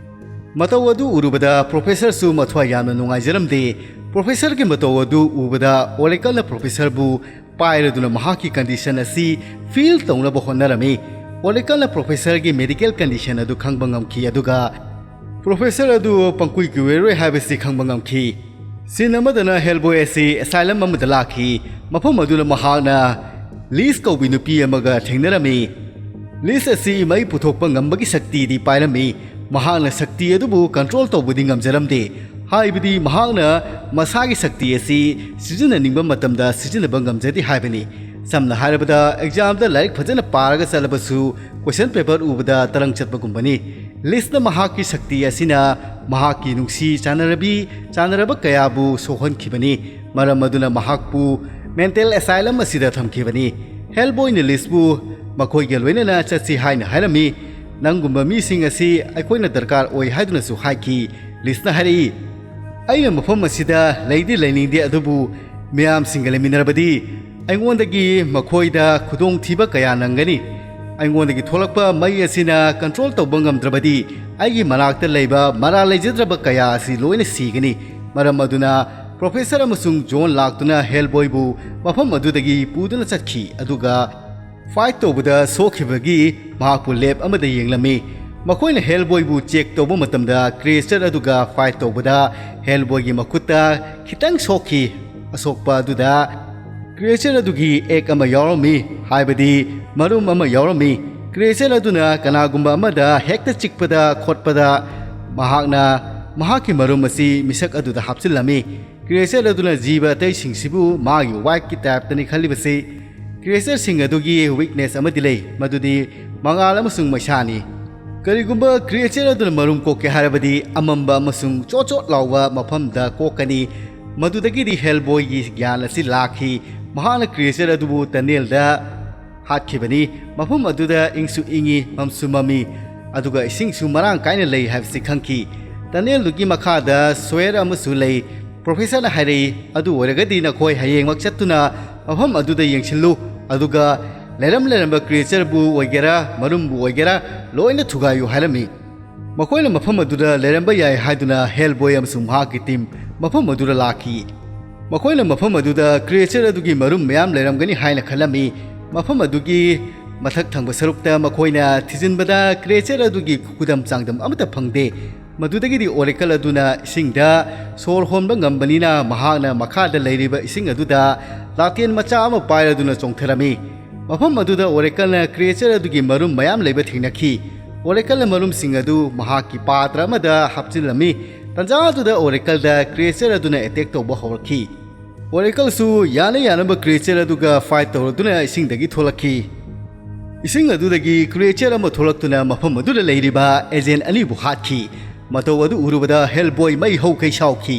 ꯃꯇꯧ ꯑꯗꯨ ꯎꯔꯨꯕꯗ Professorꯁꯨ ꯃꯊ꯭ꯋꯥꯏ ꯌꯥꯝꯅ ꯅꯨꯡꯉꯥꯏꯖꯔꯝꯗꯦ꯫ Professorꯒꯤ ꯃꯇꯧ ꯑꯗꯨ ꯎꯕꯗ Oracleꯅ Professorꯕꯨ ꯄꯥꯏꯔꯗꯨꯅ ꯃꯍꯥꯛꯀꯤ condition ꯑꯁꯤ feel ꯇꯧꯅꯕ ꯍꯣꯠꯅꯔꯝꯃꯤ꯫ Oracleꯅ Professorꯒꯤ medical condition ꯑꯗꯨ ꯈꯪꯕ ꯉꯝꯈꯤ, ꯑꯗꯨꯒ Professor ꯑꯗꯨ ꯄꯪꯀꯨꯏ ꯀꯨꯏꯔꯔꯣꯏ ꯍꯥꯏꯕꯁꯤ ꯈꯪꯕ ꯉꯝꯈꯤ꯫ Scene ꯑꯃꯗꯅ Hellboy ꯑꯁꯤ asylum ꯑꯃꯗ ꯂꯥꯛꯈꯤ, ꯃꯐꯝ ꯑꯗꯨꯗ ꯃꯍꯥꯛꯅ Liz ꯀꯧꯕꯤ ꯅꯨꯄꯤ ꯑꯃꯒ ꯊꯦꯡꯅꯔꯝꯃꯤ꯫ Liz ꯑꯁꯤ ꯃꯩ ꯄꯨꯊꯣꯛꯄ ꯉꯝꯕꯒꯤ ꯁꯛꯇꯤꯗꯤ ꯄꯥꯏꯔꯝꯃꯤ꯫ ꯃꯍꯥꯛꯅ ꯁꯛꯇꯤ ꯑꯗꯨꯕꯨ control ꯇꯧꯕꯗꯤ ꯉꯝꯖꯔꯝꯗꯦ꯫ ꯍꯥꯏꯕꯗꯤ ꯃꯍꯥꯛꯅ ꯃꯁꯥꯒꯤ ꯁꯛꯇꯤ ꯑꯁꯤ ꯁꯤꯖꯤꯟꯅꯅꯤꯡꯕ ꯃꯇꯝꯗ ꯁꯤꯖꯤꯟꯅꯕ ꯉꯝꯖꯗꯦ ꯍꯥꯏꯕꯅꯤ꯫ ꯁꯝꯅ ꯍꯥꯏꯔꯕꯗ, ꯑꯦꯛꯖꯥꯝꯗ ꯂꯥꯏꯔꯤꯛ ꯐꯖꯅ ꯄꯥꯔꯒ ꯆꯠꯂꯕꯁꯨ question paper ꯎꯕꯗ ꯇꯔꯪ ꯆꯠꯄꯒꯨꯝꯕꯅꯤ꯫ ꯂꯤꯁꯅ ꯃꯍꯥꯛꯀꯤ ꯁꯛꯇꯤ ꯑꯁꯤꯅ ꯃꯍꯥꯛꯀꯤ ꯅꯨꯡꯁꯤ ꯆꯥꯟꯅꯔꯕꯤ ꯆꯥꯟꯅꯔꯕ ꯀꯌꯥꯕꯨ ꯁꯣꯛꯍꯟꯈꯤꯕꯅꯤ꯫ ꯃꯔꯝ ꯑꯗꯨꯅ ꯃꯍꯥꯛꯄꯨ mental asylum ꯑꯁꯤꯗ ꯊꯝꯈꯤꯕꯅꯤ꯫ ꯍꯦꯜꯕꯣꯏꯅ ꯂꯤꯁꯄꯨ ꯃꯈꯣꯏꯒ ꯂꯣꯏꯅꯅ ꯆꯠꯁꯤ ꯍꯥꯏꯅ ꯍꯥꯏꯔꯝꯃꯤ꯫ "ꯅꯪꯒꯨꯝꯕ ꯃꯤꯁꯤꯡ ꯑꯁꯤ ꯑꯩꯈꯣꯏꯅ ꯗꯔꯀꯥꯔ ꯑꯣꯏ" ꯍꯥꯏꯗꯨꯅꯁꯨ ꯍꯥꯏꯈꯤ꯫ ꯂꯤꯁꯅ ꯍꯥꯏꯔꯛꯏ, "ꯑꯩꯅ ꯃꯐꯝ ꯑꯁꯤꯗ ꯂꯩꯗꯤ ꯂꯩꯅꯤꯡꯗꯦ, ꯑꯗꯨꯕꯨ ꯃꯤꯌꯥꯝꯁꯤꯡꯒ ꯂꯩꯃꯤꯟꯅꯔꯕꯗꯤ ꯑꯩꯉꯣꯟꯗꯒꯤ ꯃꯈꯣꯏꯗ ꯈꯨꯗꯣꯡꯊꯤꯕ ꯀꯌꯥ ꯅꯪꯒꯅꯤ꯫ ꯑꯩꯉꯣꯟꯗꯒꯤ ꯊꯣꯛꯂꯛꯄ ꯃꯩ ꯑꯁꯤꯅ control ꯇꯧꯕ ꯉꯝꯗ꯭ꯔꯕꯗꯤ ꯑꯩꯒꯤ ꯃꯅꯥꯛꯇ ꯂꯩꯕ ꯃꯔꯥꯜ ꯂꯩꯖꯗ꯭ꯔꯕ ꯀꯌꯥ ꯑꯁꯤ ꯂꯣꯏꯅ ꯁꯤꯒꯅꯤ꯫ ꯃꯔꯝ ꯑꯗꯨꯅ ꯄ꯭ꯔꯣꯐꯦꯁꯔ ꯑꯃꯁꯨꯡ ꯖꯣꯟ ꯂꯥꯛꯇꯨꯅ ꯍꯦꯜꯕꯣꯏꯕꯨ ꯃꯐꯝ ꯑꯗꯨꯗꯒꯤ ꯄꯨꯗꯨꯅ ꯆꯠꯈꯤ, ꯑꯗꯨꯒ fight ꯇꯧꯕꯗ ꯁꯣꯛꯈꯤꯕꯒꯤ ꯃꯍꯥꯛꯄꯨ lab ꯑꯃꯗ ꯌꯦꯡꯂꯝꯃꯤ꯫ ꯃꯈꯣꯏꯅ ꯍꯦꯜꯕꯣꯏꯕꯨ check ꯇꯧꯕ ꯃꯇꯝꯗ, creature ꯑꯗꯨꯒ fight ꯇꯧꯕꯗ ꯍꯦꯜꯕꯣꯏꯒꯤ ꯃꯈꯨꯠꯇ ꯈꯤꯇꯪ ꯁꯣꯛꯈꯤ꯫ ꯑꯁꯣꯛꯄ ꯑꯗꯨꯗ creature ꯑꯗꯨꯒꯤ egg ꯑꯃ ꯌꯥꯎꯔꯝꯃꯤ, ꯍꯥꯏꯕꯗꯤ ꯃꯔꯨꯝ ꯑꯃ ꯌꯥꯎꯔꯝꯃꯤ꯫ Creature ꯑꯗꯨꯅ ꯀꯅꯥꯒꯨꯝꯕ ꯑꯃꯗ ꯍꯦꯛꯇ ꯆꯤꯛꯄꯗ ꯈꯣꯠꯄꯗ ꯃꯍꯥꯛꯅ ꯃꯍꯥꯛꯀꯤ ꯃꯔꯨꯝ ꯑꯁꯤ ꯃꯤꯁꯛ ꯑꯗꯨꯗ ꯍꯥꯞꯆꯤꯜꯂꯝꯃꯤ꯫ Creature ꯑꯗꯨꯅ ꯖꯤꯕ ꯑꯇꯩꯁꯤꯡꯁꯤꯕꯨ ꯃꯥꯒꯤ wifeꯀꯤ typeꯇꯅꯤ ꯈꯜꯂꯤꯕꯁꯤ꯫ Creatureꯁꯤꯡ ꯑꯗꯨꯒꯤ weakness ꯑꯃꯗꯤ ꯂꯩ, ꯃꯗꯨꯗꯤ ꯃꯉꯥꯜ ꯑꯃꯁꯨꯡ ꯃꯩꯁꯥꯅꯤ꯫ ꯀꯔꯤꯒꯨꯝꯕ creature ꯑꯗꯨꯅ ꯃꯔꯨꯝ ꯀꯣꯛꯀꯦ ꯍꯥꯏꯔꯕꯗꯤ, ꯑꯃꯝꯕ ꯑꯃꯁꯨꯡ ꯆꯣꯠ ꯆꯣꯠ ꯂꯥꯎꯕ ꯃꯐꯝꯗ ꯀꯣꯛꯀꯅꯤ꯫ ꯃꯗꯨꯗꯒꯤꯗꯤ ꯍꯦꯜꯕꯣꯏꯒꯤ ꯒ꯭ꯌꯥꯟ ꯑꯁꯤ ꯂꯥꯛꯈꯤ꯫ ꯃꯍꯥꯛꯅ creature ꯑꯗꯨꯕꯨ tunnelꯗ ꯍꯥꯠꯈꯤꯕꯅꯤ꯫ ꯃꯐꯝ ꯑꯗꯨꯗ ꯏꯪꯁꯨ ꯏꯪꯏ, ꯃꯝꯁꯨ ꯃꯝꯃꯤ, ꯑꯗꯨꯒ ꯏꯁꯤꯡꯁꯨ ꯃꯔꯥꯡ ꯀꯥꯏꯅ ꯂꯩ ꯍꯥꯏꯕꯁꯤ ꯈꯪꯈꯤ꯫ Tunnelꯗꯨꯒꯤ ꯃꯈꯥꯗ sewer ꯑꯃꯁꯨ ꯂꯩ꯫ Professorꯅ ꯍꯥꯏꯔꯛꯏ, "ꯑꯗꯨ ꯑꯣꯏꯔꯒꯗꯤ ꯅꯈꯣꯏ ꯍꯌꯦꯡꯃꯛ ꯆꯠꯇꯨꯅ ꯃꯐꯝ ꯑꯗꯨꯗ ꯌꯦꯡꯁꯤꯜꯂꯨ, ꯑꯗꯨꯒ ꯂꯩꯔꯝ ꯂꯩꯔꯝꯕ creatureꯕꯨ ꯑꯣꯏꯒꯦꯔꯥ, ꯃꯔꯨꯝꯕꯨ ꯑꯣꯏꯒꯦꯔꯥ, ꯂꯣꯏꯅ ꯊꯨꯒꯥꯏꯌꯨ" ꯍꯥꯏꯔꯝꯃꯤ꯫ ꯃꯈꯣꯏꯅ ꯃꯐꯝ ꯑꯗꯨꯗ ꯂꯩꯔꯝꯕ ꯌꯥꯏ ꯍꯥꯏꯗꯨꯅ ꯍꯦꯜꯕꯣꯏ ꯑꯃꯁꯨꯡ ꯃꯍꯥꯛꯀꯤ team ꯃꯐꯝ ꯑꯗꯨꯗ ꯂꯥꯛꯈꯤ꯫ ꯃꯈꯣꯏꯅ ꯃꯐꯝ ꯑꯗꯨꯗ creature ꯑꯗꯨꯒꯤ ꯃꯔꯨꯝ ꯃꯌꯥꯝ ꯂꯩꯔꯝꯒꯅꯤ ꯍꯥꯏꯅ ꯈꯜꯂꯝꯃꯤ꯫ ꯃꯐꯝ ꯑꯗꯨꯒꯤ ꯃꯊꯛ ꯊꯪꯕ ꯁꯔꯨꯛꯇ ꯃꯈꯣꯏꯅ ꯊꯤꯖꯤꯟꯕꯗ creature ꯑꯗꯨꯒꯤ ꯈꯨꯗꯝ ꯆꯥꯡꯗꯝ ꯑꯃꯠꯇ ꯐꯪꯗꯦ꯫ ꯃꯗꯨꯗꯒꯤꯗꯤ oracle ꯑꯗꯨꯅ ꯏꯁꯤꯡꯗ ꯁꯣꯔ ꯍꯣꯟꯕ ꯉꯝꯕꯅꯤꯅ, ꯃꯍꯥꯛꯅ ꯃꯈꯥꯗ ꯂꯩꯔꯤꯕ ꯏꯁꯤꯡ ꯑꯗꯨꯗ ꯂꯥꯇꯦꯟ ꯃꯆꯥ ꯑꯃ ꯄꯥꯏꯔꯗꯨꯅ ꯆꯣꯡꯊꯔꯝꯃꯤ꯫ ꯃꯐꯝ ꯑꯗꯨꯗ oracleꯅ creature ꯑꯗꯨꯒꯤ ꯃꯔꯨꯝ ꯃꯌꯥꯝ ꯂꯩꯕ ꯊꯦꯡꯅꯈꯤ꯫ Oracleꯅ ꯃꯔꯨꯝꯁꯤꯡ ꯑꯗꯨ ꯃꯍꯥꯛꯀꯤ ꯄꯥꯇ꯭ꯔ ꯑꯃꯗ ꯍꯥꯞꯆꯤꯜꯂꯝꯃꯤ꯫ ꯇꯥꯟꯖꯥ ꯑꯗꯨꯗ Oracle-ꯗ creature ꯑꯗꯨꯅ attack ꯇꯧꯕ ꯍꯧꯔꯛꯈꯤ꯫ Oracle-ꯁꯨ ꯌꯥꯅ ꯌꯥꯅꯕ creature ꯑꯗꯨꯒ fight ꯇꯧꯔꯗꯨꯅ ꯏꯁꯤꯡꯗꯒꯤ ꯊꯣꯛꯂꯛꯈꯤ꯫ ꯏꯁꯤꯡ ꯑꯗꯨꯗꯒꯤ creature ꯑꯃ ꯊꯣꯛꯂꯛꯇꯨꯅ ꯃꯐꯝ ꯑꯗꯨꯗ ꯂꯩꯔꯤꯕ agent ꯑꯅꯤꯕꯨ ꯍꯥꯠꯈꯤ꯫ ꯃꯇꯧ ꯑꯗꯨ ꯎꯔꯨꯕꯗ Hellboy ꯃꯩ ꯍꯧꯈꯩ ꯁꯥꯎꯈꯤ꯫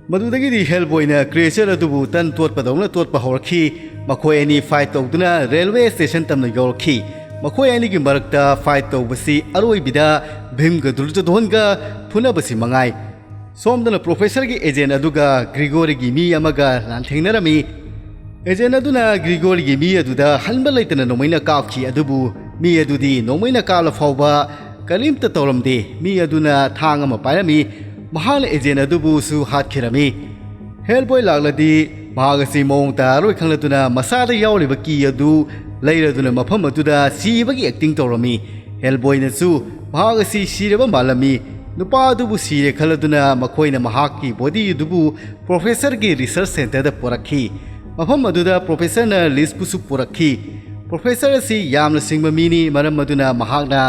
ꯃꯗꯨꯗꯒꯤꯗꯤ Hellboy-ꯅ creature ꯑꯗꯨꯕꯨ ꯇꯟ ꯇꯣꯠꯄꯗꯧꯅ ꯇꯣꯠꯄ ꯍꯧꯔꯛꯈꯤ꯫ ꯃꯈꯣꯏ ꯑꯅꯤ fight ꯇꯧꯗꯨꯅ railway station ꯇꯝꯅ ꯌꯧꯔꯛꯈꯤ꯫ ꯃꯈꯣꯏ ꯑꯅꯤꯒꯤ ꯃꯔꯛꯇ fight ꯇꯧꯕꯁꯤ ꯑꯔꯣꯏꯕꯤꯗ ꯚꯤꯝꯒ ꯗꯨꯔꯖꯣꯙꯣꯟꯒ ꯐꯨꯅꯕꯁꯤ ꯃꯉꯥꯏ꯫ ꯁꯣꯝꯗꯅ professor-ꯒꯤ agent ꯑꯗꯨꯒ Gregory-ꯒꯤ ꯃꯤ ꯑꯃꯒ ꯂꯥꯟꯊꯦꯡꯅꯔꯝꯃꯤ꯫ Agent ꯑꯗꯨꯅ Gregory-ꯒꯤ ꯃꯤ ꯑꯗꯨꯗ ꯍꯟꯕ ꯂꯩꯇꯅ ꯅꯣꯡꯃꯩꯅ ꯀꯥꯞꯈꯤ, ꯑꯗꯨꯕꯨ ꯃꯤ ꯑꯗꯨꯗꯤ ꯅꯣꯡꯃꯩꯅ ꯀꯥꯞꯂ ꯐꯥꯎꯕ ꯀꯔꯤꯝꯇ ꯇꯧꯔꯝꯗꯦ꯫ ꯃꯤ ꯑꯗꯨꯅ ꯊꯥꯡ ꯑꯃ ꯄꯥꯏꯔꯝꯃꯤ꯫ ꯃꯍꯥꯛꯅ agent ꯑꯗꯨꯕꯨꯁꯨ ꯍꯥꯠꯈꯤꯔꯝꯃꯤ꯫ Hellboy ꯂꯥꯛꯂꯗꯤ ꯃꯍꯥꯛ ꯑꯁꯤ ꯃꯑꯣꯡ ꯇꯥꯔꯔꯣꯏ ꯈꯪꯂꯗꯨꯅ ꯃꯁꯥꯗ ꯌꯥꯎꯔꯤꯕ key ꯑꯗꯨ ꯂꯩꯔꯗꯨꯅ ꯃꯐꯝ ꯑꯗꯨꯗ ꯁꯤꯕꯒꯤ acting ꯇꯧꯔꯝꯃꯤ꯫ Hellboy-ꯅꯁꯨ ꯃꯍꯥꯛ ꯑꯁꯤ ꯁꯤꯔꯕ ꯃꯥꯜꯂꯝꯃꯤ꯫ ꯅꯨꯄꯥ ꯑꯗꯨꯕꯨ ꯁꯤꯔꯦ ꯈꯜꯂꯗꯨꯅ ꯃꯈꯣꯏꯅ ꯃꯍꯥꯛꯀꯤ body ꯑꯗꯨꯕꯨ professor-ꯒꯤ research center-ꯗ ꯄꯨꯔꯛꯈꯤ꯫ ꯃꯐꯝ ꯑꯗꯨꯗ professor-ꯅ Lizzie-ꯕꯨꯁꯨ ꯄꯨꯔꯛꯈꯤ꯫ Professor ꯑꯁꯤ ꯌꯥꯝꯅ ꯁꯤꯡꯕ ꯃꯤꯅꯤ, ꯃꯔꯝ ꯑꯗꯨꯅ ꯃꯍꯥꯛꯅ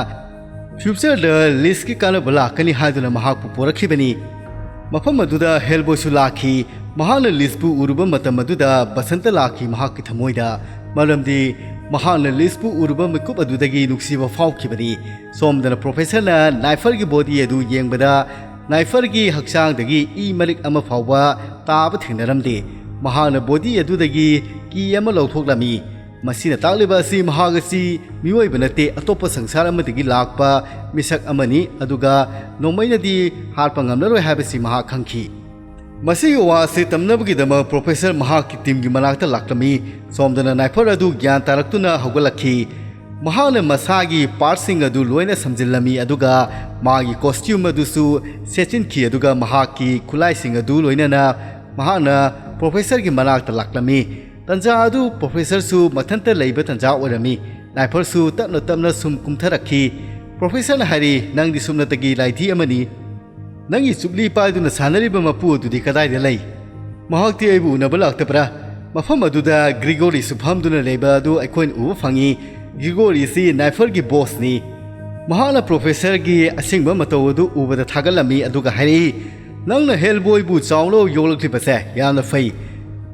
future-ꯗ Lizzie-ꯒꯤ ꯀꯥꯟꯅꯕ ꯂꯥꯛꯀꯅꯤ ꯍꯥꯏꯗꯨꯅ ꯃꯍꯥꯛꯄꯨ ꯄꯨꯔꯛꯈꯤꯕꯅꯤ꯫ ꯃꯐꯝ ꯑꯗꯨꯗ Hellboy-ꯁꯨ ꯂꯥꯛꯈꯤ꯫ ꯃꯍꯥꯛꯅ Lizzie-ꯕꯨ ꯎꯔꯨꯕ ꯃꯇꯝ ꯑꯗꯨꯗ ꯕꯁꯟꯇ ꯂꯥꯛꯈꯤ ꯃꯍꯥꯛꯀꯤ ꯊꯃꯣꯏꯗ, ꯃꯔꯝꯗꯤ ꯃꯍꯥꯛꯅ Lizzie-ꯕꯨ ꯎꯔꯨꯕ ꯃꯤꯀꯨꯞ ꯑꯗꯨꯗꯒꯤ ꯅꯨꯡꯁꯤꯕ ꯐꯥꯎꯈꯤꯕꯅꯤ꯫ ꯁꯣꯝꯗꯅ professor-ꯅ Knifer-ꯒꯤ body ꯑꯗꯨ ꯌꯦꯡꯕꯗ Knifer-ꯒꯤ ꯍꯛꯆꯥꯡꯗꯒꯤ ꯏ ꯃꯔꯤꯛ ꯑꯃ ꯐꯥꯎꯕ ꯇꯥꯕ ꯊꯦꯡꯅꯔꯝꯗꯦ꯫ ꯃꯍꯥꯛꯅ body ꯑꯗꯨꯗꯒꯤ key ꯑꯃ ꯂꯧꯊꯣꯛꯂꯝꯃꯤ꯫ ꯃꯁꯤꯅ ꯇꯥꯛꯂꯤꯕ ꯑꯁꯤ ꯃꯍꯥꯛ ꯑꯁꯤ ꯃꯤꯑꯣꯏꯕ ꯅꯠꯇꯦ, ꯑꯇꯣꯞꯄ ꯁꯪꯁꯥꯔ ꯑꯃꯗꯒꯤ ꯂꯥꯛꯄ ꯃꯤꯁꯛ ꯑꯃꯅꯤ, ꯑꯗꯨꯒ ꯅꯣꯡꯃꯩꯅꯗꯤ ꯍꯥꯠꯄ ꯉꯝꯂꯔꯣꯏ ꯍꯥꯏꯕꯁꯤ ꯃꯍꯥꯛ ꯈꯪꯈꯤ꯫ ꯃꯁꯤꯒꯤ ꯋꯥ ꯑꯁꯤ ꯇꯝꯅꯕꯒꯤꯗꯃꯛ professor ꯃꯍꯥꯛꯀꯤ team-ꯒꯤ ꯃꯅꯥꯛꯇ ꯂꯥꯛꯂꯝꯃꯤ꯫ ꯁꯣꯝꯗꯅ Knifer ꯑꯗꯨ ꯒ꯭ꯌꯥꯟ ꯇꯥꯔꯛꯇꯨꯅ ꯍꯧꯒꯠꯂꯛꯈꯤ꯫ ꯃꯍꯥꯛꯅ ꯃꯁꯥꯒꯤ part-ꯁꯤꯡ ꯑꯗꯨ ꯂꯣꯏꯅ ꯁꯝꯖꯤꯜꯂꯝꯃꯤ, ꯑꯗꯨꯒ ꯃꯥꯒꯤ costume ꯑꯗꯨꯁꯨ ꯁꯦꯠꯆꯤꯟꯈꯤ, ꯑꯗꯨꯒ ꯃꯍꯥꯛꯀꯤ ꯈꯨꯠꯂꯥꯏꯁꯤꯡ ꯑꯗꯨ ꯂꯣꯏꯅꯅ ꯃꯍꯥꯛꯅ professor-ꯒꯤ ꯃꯅꯥꯛꯇ ꯂꯥꯛꯂꯝꯃꯤ꯫ ꯇꯟꯖꯥ ꯑꯗꯨ professor-ꯁꯨ ꯃꯊꯟꯇ ꯂꯩꯕ ꯇꯟꯖꯥ ꯑꯣꯏꯔꯝꯃꯤ꯫ Knifer-ꯁꯨ ꯇꯞꯅ ꯇꯞꯅ ꯁꯨꯝ ꯀꯨꯝꯊꯔꯛꯈꯤ꯫ Professor-ꯅ ꯍꯥꯏꯔꯤ, "ꯅꯪꯗꯤ ꯁꯨꯞꯅꯇꯒꯤ ꯂꯥꯏꯙꯤ ꯑꯃꯅꯤ꯫ ꯅꯪꯒꯤ ꯆꯨꯞꯂꯤ ꯄꯥꯏꯗꯨꯅ ꯁꯥꯟꯅꯔꯤꯕ ꯃꯄꯨ ꯑꯗꯨꯗꯤ ꯀꯗꯥꯏꯗ ꯂꯩ? ꯃꯍꯥꯛꯇꯤ ꯑꯩꯕꯨ ꯎꯅꯕ ꯂꯥꯛꯇꯕ꯭ꯔꯥ? ꯃꯐꯝ ꯑꯗꯨꯗ Gregory-ꯁꯨ ꯐꯝꯗꯨꯅ ꯂꯩꯕ ꯑꯗꯨ ꯑꯩꯈꯣꯏꯅ ꯎꯕ ꯐꯪꯏ꯫ Gregory-ꯁꯤ Knifer-ꯒꯤ boss-ꯅꯤ꯫" ꯃꯍꯥꯛꯅ ꯄ꯭ꯔꯣꯐꯦꯁꯔꯒꯤ ꯑꯁꯦꯡꯕ ꯃꯇꯧ ꯑꯗꯨ ꯎꯕꯗ ꯊꯥꯒꯠꯂꯝꯃꯤ, ꯑꯗꯨꯒ ꯍꯥꯏꯔꯛꯏ, "ꯅꯪꯅ ꯍꯦꯜꯕꯣꯏꯕꯨ ꯆꯥꯎꯅ ꯌꯣꯛꯂꯛꯂꯤꯕꯁꯦ ꯌꯥꯝꯅ ꯐꯩ꯫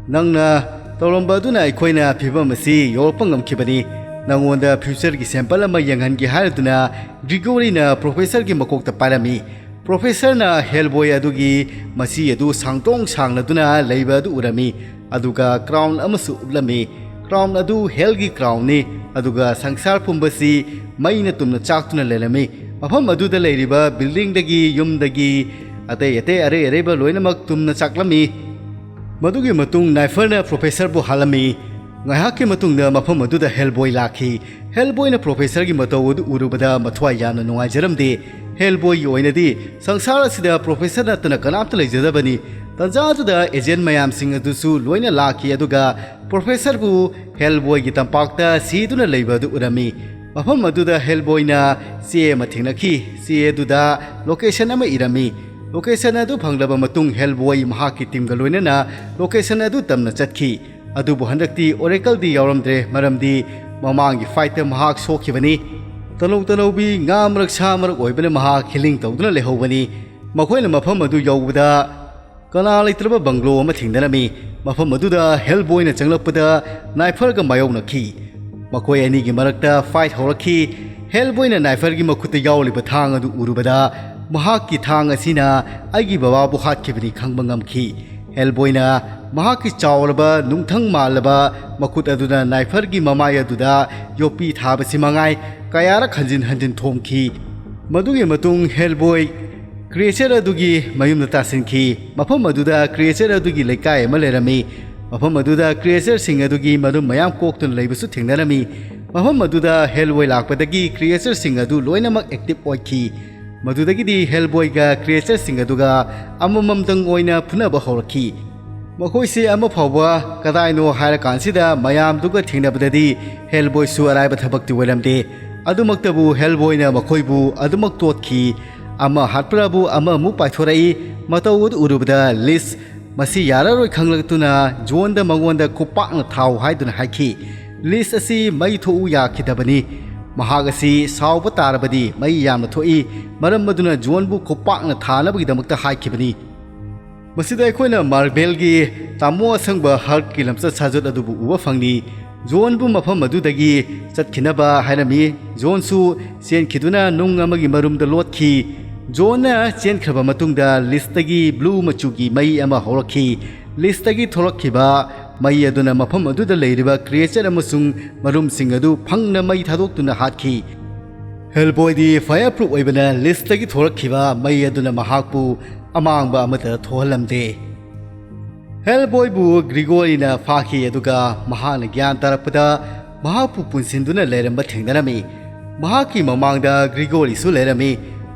ꯅꯪꯅ ꯇꯧꯔꯝꯕ ꯑꯗꯨꯅ ꯑꯩꯈꯣꯏꯅ ꯐꯤꯕꯝ ꯑꯁꯤ ꯌꯧꯔꯛꯄ ꯉꯝꯈꯤꯕꯅꯤ꯫ ꯅꯪꯉꯣꯟꯗ ꯐ꯭ꯌꯨꯆꯔꯒꯤ ꯁꯦꯝꯄꯜ ꯑꯃ ꯌꯦꯡꯍꯟꯒꯦ" ꯍꯥꯏꯔꯗꯨꯅ ꯒ꯭ꯔꯤꯒꯣꯔꯤꯅ ꯄ꯭ꯔꯣꯐꯦꯁꯔꯒꯤ ꯃꯀꯣꯛꯇ ꯄꯥꯏꯔꯝꯃꯤ꯫ ꯄ꯭ꯔꯣꯐꯦꯁꯔꯅ ꯍꯦꯜꯕꯣꯏ ꯑꯗꯨꯒꯤ ꯃꯆꯤ ꯑꯗꯨ ꯁꯥꯡꯗꯣꯡ ꯁꯥꯡꯂꯗꯨꯅ ꯂꯩꯕ ꯑꯗꯨ ꯎꯔꯝꯃꯤ, ꯑꯗꯨꯒ ꯀ꯭ꯔꯥꯎꯟ ꯑꯃꯁꯨ ꯎꯠꯂꯝꯃꯤ꯫ ꯀ꯭ꯔꯥꯎꯟ ꯑꯗꯨ ꯍꯦꯜꯒꯤ ꯀ꯭ꯔꯥꯎꯟꯅꯤ, ꯑꯗꯨꯒ ꯁꯪꯁꯥꯔ ꯄꯨꯝꯕꯁꯤ ꯃꯩꯅ ꯇꯨꯝꯅ ꯆꯥꯛꯇꯨꯅ ꯂꯩꯔꯝꯃꯤ꯫ ꯃꯐꯝ ꯑꯗꯨꯗ ꯂꯩꯔꯤꯕ ꯕꯤꯜꯗꯤꯡꯗꯒꯤ, ꯌꯨꯝꯗꯒꯤ, ꯑꯇꯩ ꯑꯇꯩ ꯑꯔꯩ ꯑꯔꯩꯕ ꯂꯣꯏꯅꯃꯛ ꯇꯨꯝꯅ ꯆꯥꯛꯂꯝꯃꯤ꯫ ꯃꯗꯨꯒꯤ ꯃꯇꯨꯡ ꯅꯥꯏꯐꯔꯅ ꯄ꯭ꯔꯣꯐꯦꯁꯔꯕꯨ ꯍꯥꯜꯂꯝꯃꯤ꯫ ꯉꯥꯏꯍꯥꯛꯀꯤ ꯃꯇꯨꯡꯗ ꯃꯐꯝ ꯑꯗꯨꯗ ꯍꯦꯜꯕꯣꯏ ꯂꯥꯛꯈꯤ꯫ ꯍꯦꯜꯕꯣꯏꯅ ꯄ꯭ꯔꯣꯐꯦꯁꯔꯒꯤ ꯃꯇꯧ ꯑꯗꯨ ꯎꯔꯨꯕꯗ ꯃꯊ꯭ꯋꯥꯏ ꯌꯥꯝꯅ ꯅꯨꯡꯉꯥꯏꯖꯔꯝꯗꯦ꯫ ꯍꯦꯜꯕꯣꯏꯒꯤ ꯑꯣꯏꯅꯗꯤ ꯁꯪꯁꯥꯔ ꯑꯁꯤꯗ ꯄ꯭ꯔꯣꯐꯦꯁꯔ ꯅꯠꯇꯅ ꯀꯅꯥꯝꯇ ꯂꯩꯖꯗꯕꯅꯤ꯫ ꯇꯟꯖꯥ ꯑꯗꯨꯗ ꯑꯦꯖꯦꯟ ꯃꯌꯥꯝꯁꯤꯡ ꯑꯗꯨꯁꯨ ꯂꯣꯏꯅ ꯂꯥꯛꯈꯤ, ꯑꯗꯨꯒ ꯄ꯭ꯔꯣꯐꯦꯁꯔꯕꯨ ꯍꯦꯜꯕꯣꯏꯒꯤ ꯇꯝꯄꯥꯛꯇ ꯁꯤꯗꯨꯅ ꯂꯩꯕ ꯑꯗꯨ ꯎꯔꯝꯃꯤ꯫ ꯃꯐꯝ ꯑꯗꯨꯗ ꯍꯦꯜꯕꯣꯏꯅ ꯆꯦ ꯑꯃ ꯊꯦꯡꯅꯈꯤ꯫ ꯆꯦ ꯑꯗꯨꯗ ꯂꯣꯀꯦꯁꯟ ꯑꯃ ꯏꯔꯝꯃꯤ꯫ ꯂꯣꯀꯦꯁꯟ ꯑꯗꯨ ꯐꯪꯂꯕ ꯃꯇꯨꯡ ꯍꯦꯜꯕꯣꯏ ꯃꯍꯥꯛꯀꯤ ꯇꯤꯝꯒ ꯂꯣꯏꯅꯅ ꯂꯣꯀꯦꯁꯟ ꯑꯗꯨ ꯇꯝꯅ ꯆꯠꯈꯤ꯫ ꯑꯗꯨꯕꯨ ꯍꯟꯗꯛꯇꯤ ꯑꯣꯔꯦꯀꯜꯗꯤ ꯌꯥꯎꯔꯝꯗ꯭ꯔꯦ, ꯃꯔꯝꯗꯤ ꯃꯃꯥꯡꯒꯤ ꯐꯥꯏꯠꯇ ꯃꯍꯥꯛ ꯁꯣꯛꯈꯤꯕꯅꯤ꯫ ꯇꯅꯧ ꯇꯅꯧꯕꯤ ꯉꯥ ꯃꯔꯛ ꯁꯥ ꯃꯔꯛ ꯑꯣꯏꯕꯅ ꯃꯍꯥꯛ ꯍꯤꯂꯤꯡ ꯇꯧꯗꯨꯅ ꯂꯩꯍꯧꯕꯅꯤ꯫ ꯃꯈꯣꯏꯅ ꯃꯐꯝ ꯑꯗꯨ ꯌꯧꯕꯗ ꯀꯅꯥ ꯂꯩꯇ꯭ꯔꯕ ꯕꯪꯒ꯭ꯂꯣ ꯑꯃ ꯊꯦꯡꯅꯔꯝꯃꯤ꯫ ꯃꯐꯝ ꯑꯗꯨꯗ ꯍꯦꯜꯕꯣꯏꯅ ꯆꯪꯂꯛꯄꯗ ꯅꯥꯏꯐꯔꯒ ꯃꯥꯌꯣꯛꯅꯈꯤ꯫ ꯃꯈꯣꯏ ꯑꯅꯤꯒꯤ ꯃꯔꯛꯇ ꯐꯥꯏꯠ ꯍꯧꯔꯛꯈꯤ꯫ ꯍꯦꯜꯕꯣꯏꯅ ꯅꯥꯏꯐꯔꯒꯤ ꯃꯈꯨꯠꯇ ꯌꯥꯎꯔꯤꯕ ꯊꯥꯡ ꯑꯗꯨ ꯎꯔꯨꯕꯗ, "ꯃꯍꯥꯛꯀꯤ ꯊꯥꯡ ꯑꯁꯤꯅ ꯑꯩꯒꯤ ꯕꯕꯥꯕꯨ ꯍꯥꯠꯈꯤꯕꯅꯤ" ꯈꯪꯕ ꯉꯝꯈꯤ꯫ ꯍꯦꯜꯕꯣꯏꯅ ꯃꯍꯥꯛꯀꯤ ꯆꯥꯎꯔꯕ ꯅꯨꯡꯊꯪ ꯃꯥꯜꯂꯕ ꯃꯈꯨꯠ ꯑꯗꯨꯅ ꯅꯥꯏꯐꯔꯒꯤ ꯃꯃꯥꯏ ꯑꯗꯨꯗ ꯌꯣꯠꯄꯤ ꯊꯥꯕꯁꯤ ꯃꯉꯥꯏ ꯀꯌꯥꯔꯛ ꯍꯟꯖꯤꯟ ꯍꯟꯖꯤꯟ ꯊꯣꯝꯈꯤ꯫ ꯃꯗꯨꯒꯤ ꯃꯇꯨꯡ ꯍꯦꯜꯕꯣꯏ ꯀ꯭ꯔꯤꯌꯦꯆꯔ ꯑꯗꯨꯒꯤ ꯃꯌꯨꯝꯗ ꯇꯥꯁꯤꯟꯈꯤ꯫ ꯃꯐꯝ ꯑꯗꯨꯗ ꯀ꯭ꯔꯤꯌꯦꯆꯔ ꯑꯗꯨꯒꯤ ꯂꯩꯀꯥꯏ ꯑꯃ ꯂꯩꯔꯝꯃꯤ꯫ ꯃꯐꯝ ꯑꯗꯨꯗ ꯀ꯭ꯔꯤꯌꯦꯆꯔꯁꯤꯡ ꯑꯗꯨꯒꯤ ꯃꯔꯨꯝ ꯃꯌꯥꯝ ꯀꯣꯛꯇꯨꯅ ꯂꯩꯕꯁꯨ ꯊꯦꯡꯅꯔꯝꯃꯤ꯫ ꯃꯐꯝ ꯑꯗꯨꯗ ꯍꯦꯜꯕꯣꯏ ꯂꯥꯛꯄꯗꯒꯤ ꯀ꯭ꯔꯤꯌꯦꯆꯔꯁꯤꯡ ꯑꯗꯨ ꯂꯣꯏꯅꯃꯛ ꯑꯦꯛꯇꯤꯚ ꯑꯣꯏꯈꯤ꯫ ꯃꯗꯨꯗꯒꯤꯗꯤ ꯍꯦꯜꯕꯣꯏꯒ ꯀ꯭ꯔꯤꯌꯦꯆꯔꯁꯤꯡ ꯑꯗꯨꯒ ꯑꯃꯃꯝꯇꯪ ꯑꯣꯏꯅ ꯐꯨꯅꯕ ꯍꯧꯔꯛꯈꯤ꯫ ꯃꯈꯣꯏꯁꯦ ꯑꯃ ꯐꯥꯎꯕ ꯀꯗꯥꯏꯅꯣ ꯍꯥꯏꯔꯀꯥꯟꯁꯤꯗ ꯃꯌꯥꯝꯗꯨꯒ ꯊꯦꯡꯅꯕꯗꯗꯤ ꯍꯦꯜꯕꯣꯏꯁꯨ ꯑꯔꯥꯏꯕ ꯊꯕꯛꯇꯤ ꯑꯣꯏꯔꯝꯗꯦ꯫ ꯑꯗꯨꯃꯛꯇꯕꯨ ꯍꯦꯜꯕꯣꯏꯅ ꯃꯈꯣꯏꯕꯨ ꯑꯗꯨꯃꯛ ꯇꯣꯠꯈꯤ꯫ ꯑꯃ ꯍꯥꯠꯄ꯭ꯔꯕꯨ ꯑꯃꯃꯨꯛ ꯄꯥꯏꯊꯣꯔꯛꯏ꯫ ꯃꯇꯧ ꯑꯗꯨ ꯎꯔꯨꯕꯗ ꯂꯤꯁ ꯃꯁꯤ ꯌꯥꯔꯔꯣꯏ ꯈꯪꯂꯛꯇꯨꯅ ꯖꯣꯟꯗ ꯃꯉꯣꯟꯗ ꯈꯨꯄꯥꯛꯅ ꯊꯥꯎ ꯍꯥꯏꯗꯨꯅ ꯍꯥꯏꯈꯤ꯫ ꯂꯤꯁ ꯑꯁꯤ ꯃꯩ ꯊꯣꯛꯎ ꯌꯥꯈꯤꯗꯕꯅꯤ꯫ ꯃꯍꯥꯛ ꯑꯁꯤ ꯁꯥꯎꯕ ꯇꯥꯔꯕꯗꯤ ꯃꯩ ꯌꯥꯝꯅ ꯊꯣꯛꯏ, ꯃꯔꯝ ꯑꯗꯨꯅ ꯖꯣꯟꯕꯨ ꯈꯨꯄꯥꯛꯅ ꯊꯥꯅꯕꯒꯤꯗꯃꯛꯇ ꯍꯥꯏꯈꯤꯕꯅꯤ꯫ ꯃꯁꯤꯗ ꯑꯩꯈꯣꯏꯅ ꯃꯥꯔꯚꯦꯜꯒꯤ ꯇꯥꯃꯣ ꯑꯁꯪꯕ ꯍꯜꯛꯀꯤ ꯂꯝꯆꯠ ꯁꯥꯖꯠ ꯑꯗꯨꯕꯨ ꯎꯕ ꯐꯪꯂꯤ꯫ ꯖꯣꯟꯕꯨ ꯃꯐꯝ ꯑꯗꯨꯗꯒꯤ ꯆꯠꯈꯤꯅꯕ ꯍꯥꯏꯔꯝꯃꯤ꯫ ꯖꯣꯟꯁꯨ ꯆꯦꯟꯈꯤꯗꯨꯅ ꯅꯨꯡ ꯑꯃꯒꯤ ꯃꯔꯨꯝꯗ ꯂꯣꯠꯈꯤ꯫ ꯖꯣꯟꯅ ꯆꯦꯟꯈ꯭ꯔꯕ ꯃꯇꯨꯡꯗ ꯂꯤꯁꯇꯒꯤ ꯕ꯭ꯂꯨ ꯃꯆꯨꯒꯤ ꯃꯩ ꯑꯃ ꯍꯧꯔꯛꯈꯤ꯫ ꯂꯤꯁꯇꯒꯤ ꯊꯣꯛꯂꯛꯈꯤꯕ ꯃꯩ ꯑꯗꯨꯅ ꯃꯐꯝ ꯑꯗꯨꯗ ꯂꯩꯔꯤꯕ ꯀ꯭ꯔꯤꯌꯦꯆꯔ ꯑꯃꯁꯨꯡ ꯃꯔꯨꯝꯁꯤꯡ ꯑꯗꯨ ꯐꯪꯅ ꯃꯩ ꯊꯥꯗꯣꯛꯇꯨꯅ ꯍꯥꯠꯈꯤ꯫ ꯍꯦꯜꯕꯣꯏꯗꯤ ꯐꯥꯌꯔ ꯄ꯭ꯔꯨꯐ ꯑꯣꯏꯕꯅ ꯂꯤꯁꯇꯒꯤ ꯊꯣꯔꯛꯈꯤꯕ ꯃꯩ ꯑꯗꯨꯅ ꯃꯍꯥꯛꯄꯨ ꯑꯃꯥꯡꯕ ꯑꯃꯠꯇ ꯊꯣꯛꯍꯜꯂꯝꯗꯦ꯫ ꯍꯦꯜꯕꯣꯏꯕꯨ ꯒ꯭ꯔꯤꯒꯣꯔꯤꯅ ꯐꯥꯈꯤ, ꯑꯗꯨꯒ ꯃꯍꯥꯛꯅ ꯒ꯭ꯌꯥꯟ ꯇꯥꯔꯛꯄꯗ ꯃꯍꯥꯛꯄꯨ ꯄꯨꯟꯁꯤꯟꯗꯨꯅ ꯂꯩꯔꯝꯕ ꯊꯦꯡꯅꯔꯝꯃꯤ꯫ ꯃꯍꯥꯛꯀꯤ ꯃꯃꯥꯡꯗ ꯒ꯭ꯔꯤꯒꯣꯔꯤꯁꯨ ꯂꯩꯔꯝꯃꯤ꯫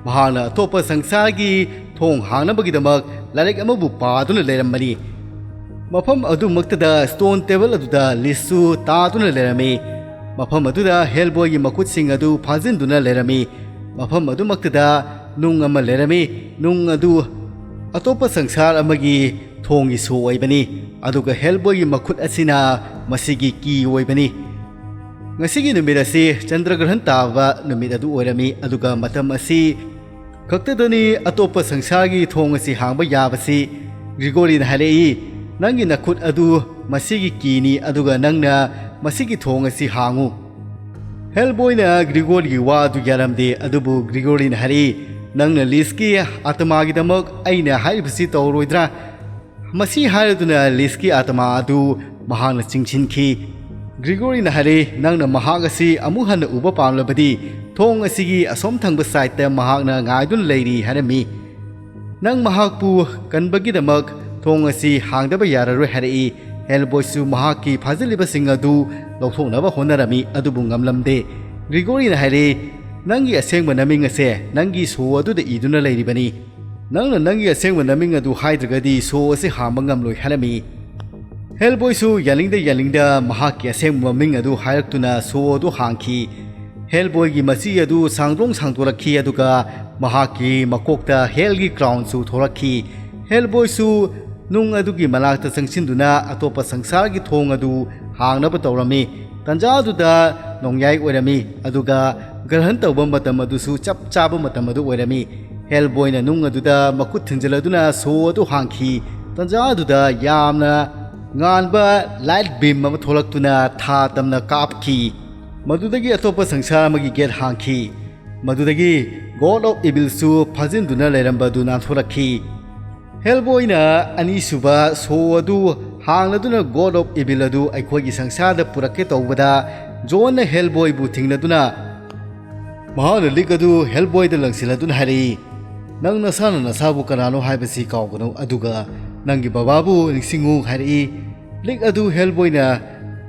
ꯃꯍꯥꯛꯅ ꯑꯇꯣꯞꯄ ꯁꯪꯁꯥꯔꯒꯤ ꯊꯣꯡ ꯍꯥꯡꯅꯕꯒꯤꯗꯃꯛ ꯂꯥꯏꯔꯤꯛ ꯑꯃꯕꯨ ꯄꯥꯗꯨꯅ ꯂꯩꯔꯝꯕꯅꯤ꯫ ꯃꯐꯝ ꯑꯗꯨꯃꯛꯇꯗ ꯁ꯭ꯇꯣꯟ ꯇꯦꯕꯜ ꯑꯗꯨꯗ ꯂꯤꯁꯁꯨ ꯇꯥꯗꯨꯅ ꯂꯩꯔꯝꯃꯤ꯫ ꯃꯐꯝ ꯑꯗꯨꯗ ꯍꯦꯜꯕꯣꯏꯒꯤ ꯃꯈꯨꯠꯁꯤꯡ ꯑꯗꯨ ꯐꯥꯖꯤꯟꯗꯨꯅ ꯂꯩꯔꯝꯃꯤ꯫ ꯃꯐꯝ ꯑꯗꯨꯃꯛꯇꯗ ꯅꯨꯡ ꯑꯃ ꯂꯩꯔꯝꯃꯤ꯫ ꯅꯨꯡ ꯑꯗꯨ ꯑꯇꯣꯞꯄ ꯁꯪꯁꯥꯔ ꯑꯃꯒꯤ ꯊꯣꯡꯒꯤ ꯁꯣ ꯑꯣꯏꯕꯅꯤ, ꯑꯗꯨꯒ ꯍꯦꯜꯕꯣꯏꯒꯤ ꯃꯈꯨꯠ ꯑꯁꯤꯅ ꯃꯁꯤꯒꯤ ꯀꯤ ꯑꯣꯏꯕꯅꯤ꯫ ꯉꯁꯤꯒꯤ ꯅꯨꯃꯤꯠ ꯑꯁꯤ ꯆꯟꯗ꯭ꯔꯒ꯭ꯔꯍꯟ ꯇꯥꯕ ꯅꯨꯃꯤꯠ ꯑꯗꯨ ꯑꯣꯏꯔꯝꯃꯤ, ꯑꯗꯨꯒ ꯃꯇꯝ ꯑꯁꯤ ꯈꯛꯇꯗꯅꯤ ꯑꯇꯣꯞꯄ ꯁꯪꯁꯥꯔꯒꯤ ꯊꯣꯡ ꯑꯁꯤ ꯍꯥꯡꯕ ꯌꯥꯕꯁꯤ꯫ ꯒ꯭ꯔꯤꯒꯣꯔꯤꯅ ꯍꯥꯏꯔꯛꯏ, "ꯅꯪꯒꯤ ꯅꯈꯨꯠ ꯑꯗꯨ ꯃꯁꯤꯒꯤ ꯀꯤꯅꯤ, ꯑꯗꯨꯒ ꯅꯪꯅ ꯃꯁꯤꯒꯤ ꯊꯣꯡ ꯑꯁꯤ ꯍꯥꯡꯉꯨ꯫" ꯍꯦꯜꯕꯣꯏꯅ ꯒ꯭ꯔꯤꯒꯣꯔꯤꯒꯤ ꯋꯥ ꯑꯗꯨ ꯌꯥꯔꯝꯗꯦ, ꯑꯗꯨꯕꯨ ꯒ꯭ꯔꯤꯒꯣꯔꯤꯅ ꯍꯥꯏꯔꯛꯏ, "ꯅꯪꯅ ꯂꯤꯁꯀꯤ ꯑꯥꯇꯃꯥꯒꯤꯗꯃꯛ ꯑꯩꯅ ꯍꯥꯏꯔꯤꯕꯁꯤ ꯇꯧꯔꯣꯏꯗ꯭ꯔꯥ?" ꯃꯁꯤ ꯍꯥꯏꯔꯗꯨꯅ ꯂꯤꯁꯀꯤ ꯑꯥꯇꯃꯥ ꯑꯗꯨ ꯃꯍꯥꯛꯅ ꯆꯤꯡꯁꯤꯟꯈꯤ꯫ ꯒ꯭ꯔꯤꯒꯣꯔꯤꯅ ꯍꯥꯏꯔꯛꯏ, "ꯅꯪꯅ ꯃꯍꯥꯛ ꯑꯁꯤ ꯑꯃꯨꯛ ꯍꯟꯅ ꯎꯕ ꯄꯥꯝꯂꯕꯗꯤ ꯊꯣꯡ ꯑꯁꯤꯒꯤ ꯑꯁꯣꯝ ꯊꯪꯕ ꯁꯥꯏꯠꯇ ꯃꯍꯥꯛꯅ ꯉꯥꯏꯗꯨꯅ ꯂꯩꯔꯤ" ꯍꯥꯏꯔꯝꯃꯤ꯫ "ꯅꯪ ꯃꯍꯥꯛꯄꯨ ꯀꯟꯕꯒꯤꯗꯃꯛ ꯊꯣꯡ ꯑꯁꯤ ꯍꯥꯡꯗꯕ ꯌꯥꯔꯔꯣꯏ" ꯍꯥꯏꯔꯛꯏ꯫ ꯍꯦꯜꯕꯣꯏꯁꯨ ꯃꯍꯥꯛꯀꯤ ꯐꯥꯖꯤꯜꯂꯤꯕꯁꯤꯡ ꯑꯗꯨ ꯂꯧꯊꯣꯛꯅꯕ ꯍꯣꯠꯅꯔꯝꯃꯤ, ꯑꯗꯨꯕꯨ ꯉꯝꯂꯝꯗꯦ꯫ ꯒ꯭ꯔꯤꯒꯣꯔꯤꯅ ꯍꯥꯏꯔꯛꯏ, "ꯅꯪꯒꯤ ꯑꯁꯦꯡꯕ ꯅꯃꯤꯡ ꯑꯁꯦ ꯅꯪꯒꯤ ꯁꯣ ꯑꯗꯨꯗ ꯏꯗꯨꯅ ꯂꯩꯔꯤꯕꯅꯤ꯫ ꯅꯪꯅ ꯅꯪꯒꯤ ꯑꯁꯦꯡꯕ ꯅꯃꯤꯡ ꯑꯗꯨ ꯍꯥꯏꯗ꯭ꯔꯒꯗꯤ ꯁꯣ ꯑꯁꯤ ꯍꯥꯡꯕ ꯉꯝꯂꯣꯏ" ꯍꯥꯏꯔꯝꯃꯤ꯫ ꯍꯦꯜꯕꯣꯏꯁꯨ ꯌꯥꯅꯤꯡꯗ ꯌꯥꯅꯤꯡꯗ ꯃꯍꯥꯛꯀꯤ ꯑꯁꯦꯡꯕ ꯃꯃꯤꯡ ꯑꯗꯨ ꯍꯥꯏꯔꯛꯇꯨꯅ ꯁꯣ ꯑꯗꯨ ꯍꯥꯡꯈꯤ꯫ ꯍꯦꯜꯕꯣꯏꯒꯤ ꯃꯆꯤ ꯑꯗꯨ ꯁꯥꯡꯗꯣꯛ ꯁꯥꯡꯗꯣꯔꯛꯈꯤ, ꯑꯗꯨꯒ ꯃꯍꯥꯛꯀꯤ ꯃꯀꯣꯛꯇ ꯍꯦꯜꯒꯤ ꯀ꯭ꯔꯥꯎꯟꯁꯨ ꯊꯣꯔꯛꯈꯤ꯫ ꯍꯦꯜꯕꯣꯏꯁꯨ ꯅꯨꯡ ꯑꯗꯨꯒꯤ ꯃꯅꯥꯛꯇ ꯆꯪꯁꯤꯟꯗꯨꯅ ꯑꯇꯣꯞꯄ ꯁꯪꯁꯥꯔꯒꯤ ꯊꯣꯡ ꯑꯗꯨ ꯍꯥꯡꯅꯕ ꯇꯧꯔꯝꯃꯤ꯫ ꯇꯥꯟꯖꯥꯗꯨꯗ ꯅꯣꯡꯌꯥꯏ ꯑꯣꯏꯔꯝꯃꯤ, ꯑꯗꯨꯒ ꯒ꯭ꯔꯍꯟ ꯇꯧꯕ ꯃꯇꯝ ꯑꯗꯨꯁꯨ ꯆꯞ ꯆꯥꯕ ꯃꯇꯝ ꯑꯗꯨ ꯑꯣꯏꯔꯝꯃꯤ꯫ ꯍꯦꯜꯕꯣꯏꯅ ꯅꯨꯡ ꯑꯗꯨꯗ ꯃꯈꯨꯠ ꯊꯤꯟꯖꯤꯜꯂꯗꯨꯅ ꯁꯣ ꯑꯗꯨ ꯍꯥꯡꯈꯤ꯫ ꯇꯥꯟꯖꯥꯗꯨꯗ ꯌꯥꯝꯅ ꯉꯥꯟꯕ ꯂꯥꯏꯠ ꯕꯤꯝ ꯑꯃ ꯊꯣꯛꯂꯛꯇꯨꯅ ꯊꯥ ꯇꯝꯅ ꯀꯥꯞꯈꯤ꯫ ꯃꯗꯨꯗꯒꯤ ꯑꯇꯣꯞꯄ ꯁꯪꯁꯥꯔ ꯑꯃꯒꯤ ꯒꯦꯠ ꯍꯥꯡꯈꯤ꯫ ꯃꯗꯨꯗꯒꯤ ꯒꯣꯗ ꯑꯣꯐ ꯏꯕꯤꯜꯁꯨ ꯐꯥꯖꯤꯟꯗꯨꯅ ꯂꯩꯔꯝꯕ ꯑꯗꯨ ꯅꯥꯟꯊꯣꯔꯛꯈꯤ꯫ ꯍꯦꯜꯕꯣꯏꯅ ꯑꯅꯤꯁꯨꯕ ꯁꯣ ꯑꯗꯨ ꯍꯥꯡꯂꯗꯨꯅ ꯒꯣꯗ ꯑꯣꯐ ꯏꯕꯤꯜ ꯑꯗꯨ ꯑꯩꯈꯣꯏꯒꯤ ꯁꯪꯁꯥꯔꯗ ꯄꯨꯔꯛꯀꯦ ꯇꯧꯕꯗ, ꯖꯣꯟꯅ ꯍꯦꯜꯕꯣꯏꯕꯨ ꯊꯤꯡꯅꯗꯨꯅ ꯃꯍꯥꯛꯅ ꯂꯤꯛ ꯑꯗꯨ ꯍꯦꯜꯕꯣꯏꯗ ꯂꯪꯁꯤꯜꯂꯗꯨꯅ ꯍꯥꯏꯔꯛꯏ, "ꯅꯪ ꯅꯁꯥꯅ ꯅꯁꯥꯕꯨ ꯀꯅꯥꯅꯣ ꯍꯥꯏꯕꯁꯤ ꯀꯥꯎꯒꯅꯨ, ꯑꯗꯨꯒ ꯅꯪꯒꯤ ꯕꯕꯥꯕꯨ ꯅꯤꯡꯁꯤꯡꯉꯨ" ꯍꯥꯏꯔꯛꯏ꯫ ꯂꯤꯛ ꯑꯗꯨ ꯍꯦꯜꯕꯣꯏꯅ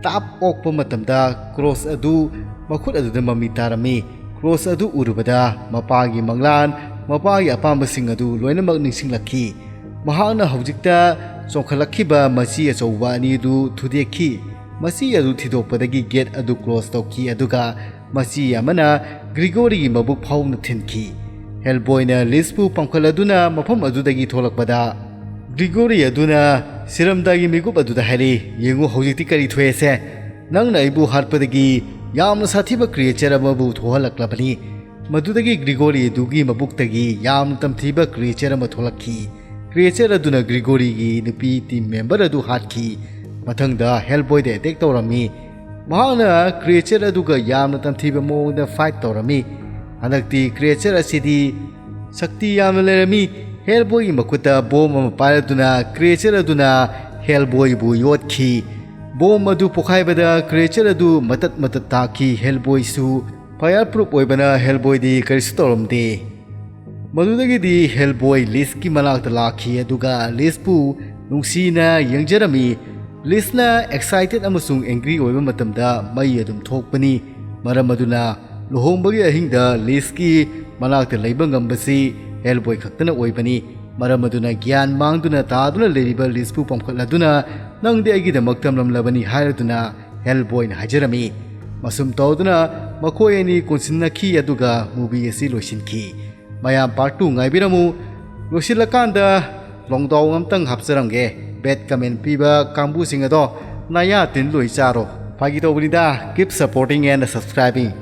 ꯇꯥꯞ ꯑꯣꯛꯄ ꯃꯇꯝꯗ ꯀ꯭ꯔꯣꯁ ꯑꯗꯨ ꯃꯈꯨꯠ ꯑꯗꯨꯗ ꯃꯃꯤ ꯇꯥꯔꯝꯃꯤ꯫ ꯀ꯭ꯔꯣꯁ ꯑꯗꯨ ꯎꯔꯨꯕꯗ ꯃꯄꯥꯒꯤ ꯃꯪꯂꯥꯟ, ꯃꯄꯥꯒꯤ ꯑꯄꯥꯝꯕꯁꯤꯡ ꯑꯗꯨ ꯂꯣꯏꯅꯃꯛ ꯅꯤꯡꯁꯤꯡꯂꯛꯈꯤ꯫ ꯃꯍꯥꯛꯅ ꯍꯧꯖꯤꯛꯇ ꯆꯣꯡꯈꯠꯂꯛꯈꯤꯕ ꯃꯆꯤ ꯑꯆꯧꯕ ꯑꯅꯤ ꯑꯗꯨ ꯊꯨꯗꯦꯛꯈꯤ꯫ ꯃꯆꯤ ꯑꯗꯨ ꯊꯤꯗꯣꯛꯄꯗꯒꯤ ꯒꯦꯠ ꯑꯗꯨ ꯀ꯭ꯂꯣꯖ ꯇꯧꯈꯤ, ꯑꯗꯨꯒ ꯃꯆꯤ ꯑꯃꯅ ꯒ꯭ꯔꯤꯒꯣꯔꯤꯒꯤ ꯃꯕꯨꯛ ꯐꯥꯎꯅ ꯊꯤꯟꯈꯤ꯫ ꯍꯦꯜꯕꯣꯏꯅ ꯂꯤꯁꯄꯨ ꯄꯥꯝꯈꯠꯂꯗꯨꯅ ꯃꯐꯝ ꯑꯗꯨꯗꯒꯤ ꯊꯣꯛꯂꯛꯄꯗ, ꯒ꯭ꯔꯤꯒꯣꯔꯤ ꯑꯗꯨꯅ ꯁꯤꯔꯝꯗꯥꯏꯒꯤ ꯃꯤꯀꯨꯞ ꯑꯗꯨꯗ ꯍꯥꯏꯔꯛꯏ, "ꯌꯦꯡꯉꯨ, ꯍꯧꯖꯤꯛꯇꯤ ꯀꯔꯤ ꯊꯣꯛꯑꯦꯁꯦ? ꯅꯪꯅ ꯑꯩꯕꯨ ꯍꯥꯠꯄꯗꯒꯤ ꯌꯥꯝꯅ ꯁꯥꯊꯤꯕ ꯀ꯭ꯔꯤꯌꯦꯆꯔ ꯑꯃꯕꯨ ꯊꯣꯛꯍꯜꯂꯛꯂꯕꯅꯤ꯫" ꯃꯗꯨꯗꯒꯤ ꯒ꯭ꯔꯤꯒꯣꯔꯤ ꯑꯗꯨꯒꯤ ꯃꯕꯨꯛꯇꯒꯤ ꯌꯥꯝꯅ ꯇꯝꯊꯤꯕ ꯀ꯭ꯔꯤꯌꯦꯆꯔ ꯑꯃ ꯊꯣꯛꯂꯛꯈꯤ꯫ ꯀ꯭ꯔꯤꯌꯦꯆꯔ ꯑꯗꯨꯅ ꯒ꯭ꯔꯤꯒꯣꯔꯤꯒꯤ ꯅꯨꯄꯤ ꯇꯤꯝ ꯃꯦꯝꯕꯔ ꯑꯗꯨ ꯍꯥꯠꯈꯤ꯫ ꯃꯊꯪꯗ ꯍꯦꯜꯕꯣꯏꯗ ꯑꯦꯇꯦꯛ ꯇꯧꯔꯝꯃꯤ꯫ ꯃꯍꯥꯛꯅ ꯀ꯭ꯔꯤꯌꯦꯆꯔ ꯑꯗꯨꯒ ꯌꯥꯝꯅ ꯇꯝꯊꯤꯕ ꯃꯑꯣꯡꯗ ꯐꯥꯏꯠ ꯇꯧꯔꯝꯃꯤ꯫ ꯍꯟꯗꯛꯇꯤ ꯀ꯭ꯔꯤꯌꯦꯆꯔ ꯑꯁꯤꯗꯤ ꯁꯛꯇꯤ ꯌꯥꯝꯅ ꯂꯩꯔꯝꯃꯤ꯫ ꯍꯦꯜꯕꯣꯏꯒꯤ ꯃꯈꯨꯠꯇ ꯕꯣꯝ ꯑꯃ ꯄꯥꯏꯔꯗꯨꯅ ꯀ꯭ꯔꯤꯌꯦꯆꯔ ꯑꯗꯨꯅ ꯍꯦꯜꯕꯣꯏꯕꯨ ꯌꯣꯠꯈꯤ꯫ ꯕꯣꯝ ꯑꯗꯨ ꯄꯣꯈꯥꯏꯕꯗ ꯀ꯭ꯔꯤꯌꯦꯆꯔ ꯑꯗꯨ ꯃꯇꯠ ꯃꯇꯠ ꯇꯥꯈꯤ꯫ ꯍꯦꯜꯕꯣꯏꯁꯨ ꯐꯥꯌꯔ ꯄ꯭ꯔꯨꯐ ꯑꯣꯏꯕꯅ ꯍꯦꯜꯕꯣꯏꯗꯤ ꯀꯔꯤꯁꯨ ꯇꯧꯔꯝꯗꯦ꯫ ꯃꯗꯨꯗꯒꯤꯗꯤ ꯍꯦꯜꯕꯣꯏ ꯂꯤꯁꯀꯤ ꯃꯅꯥꯛꯇ ꯂꯥꯛꯈꯤ, ꯑꯗꯨꯒ ꯂꯤꯁꯄꯨ ꯅꯨꯡꯁꯤꯅ ꯌꯦꯡꯖꯔꯝꯃꯤ꯫ ꯂꯤꯁꯅ ꯑꯦꯛꯁꯥꯏꯇꯦꯠ ꯑꯃꯁꯨꯡ ꯑꯦꯡꯒ꯭ꯔꯤ ꯑꯣꯏꯕ ꯃꯇꯝꯗ ꯃꯩ ꯑꯗꯨꯝ ꯊꯣꯛꯄꯅꯤ꯫ ꯃꯔꯝ ꯑꯗꯨꯅ ꯂꯨꯍꯣꯡꯕꯒꯤ ꯑꯍꯤꯡꯗ ꯂꯤꯁꯀꯤ ꯃꯅꯥꯛꯇ ꯂꯩꯕ ꯉꯝꯕꯁꯤ ꯍꯦꯜꯕꯣꯏ ꯈꯛꯇꯅ ꯑꯣꯏꯕꯅꯤ꯫ ꯃꯔꯝ ꯑꯗꯨꯅ ꯒ꯭ꯌꯥꯟ ꯃꯥꯡꯗꯨꯅ ꯇꯥꯗꯨꯅ ꯂꯩꯔꯤꯕ ꯂꯤꯁꯄꯨ ꯄꯥꯝꯈꯠꯂꯗꯨꯅ, "ꯅꯪꯗꯤ ꯑꯩꯒꯤꯗꯃꯛ ꯇꯝꯂꯝꯂꯕꯅꯤ" ꯍꯥꯏꯔꯗꯨꯅ ꯍꯦꯜꯕꯣꯏꯅ ꯍꯥꯏꯖꯔꯝꯃꯤ꯫ ꯃꯁꯨꯝ ꯇꯧꯗꯨꯅ ꯃꯈꯣꯏ ꯑꯅꯤ ꯀꯣꯟꯁꯤꯟꯅꯈꯤ, ꯑꯗꯨꯒ ꯃꯨꯚꯤ ꯑꯁꯤ ꯂꯣꯏꯁꯤꯟꯈꯤ꯫ ꯃꯌꯥꯝ ꯄꯥꯔꯠ ꯇꯨ ꯉꯥꯏꯕꯤꯔꯝꯃꯨ꯫ ꯂꯣꯏꯁꯤꯜꯂꯀꯥꯟꯗ ꯂꯣꯡꯗꯥꯎ ꯑꯝꯇꯪ ꯍꯥꯞꯆꯔꯝꯒꯦ꯫ ꯕꯦꯠ ꯀꯃꯦꯟ ꯄꯤꯕ ꯀꯥꯡꯕꯨꯁꯤꯡ ꯑꯗꯣ ꯅꯌꯥ ꯇꯤꯟ ꯂꯣꯏ ꯆꯥꯔꯣ꯫ ꯐꯥꯒꯤ ꯇꯧꯕꯅꯤꯗ, keep supporting and subscribing.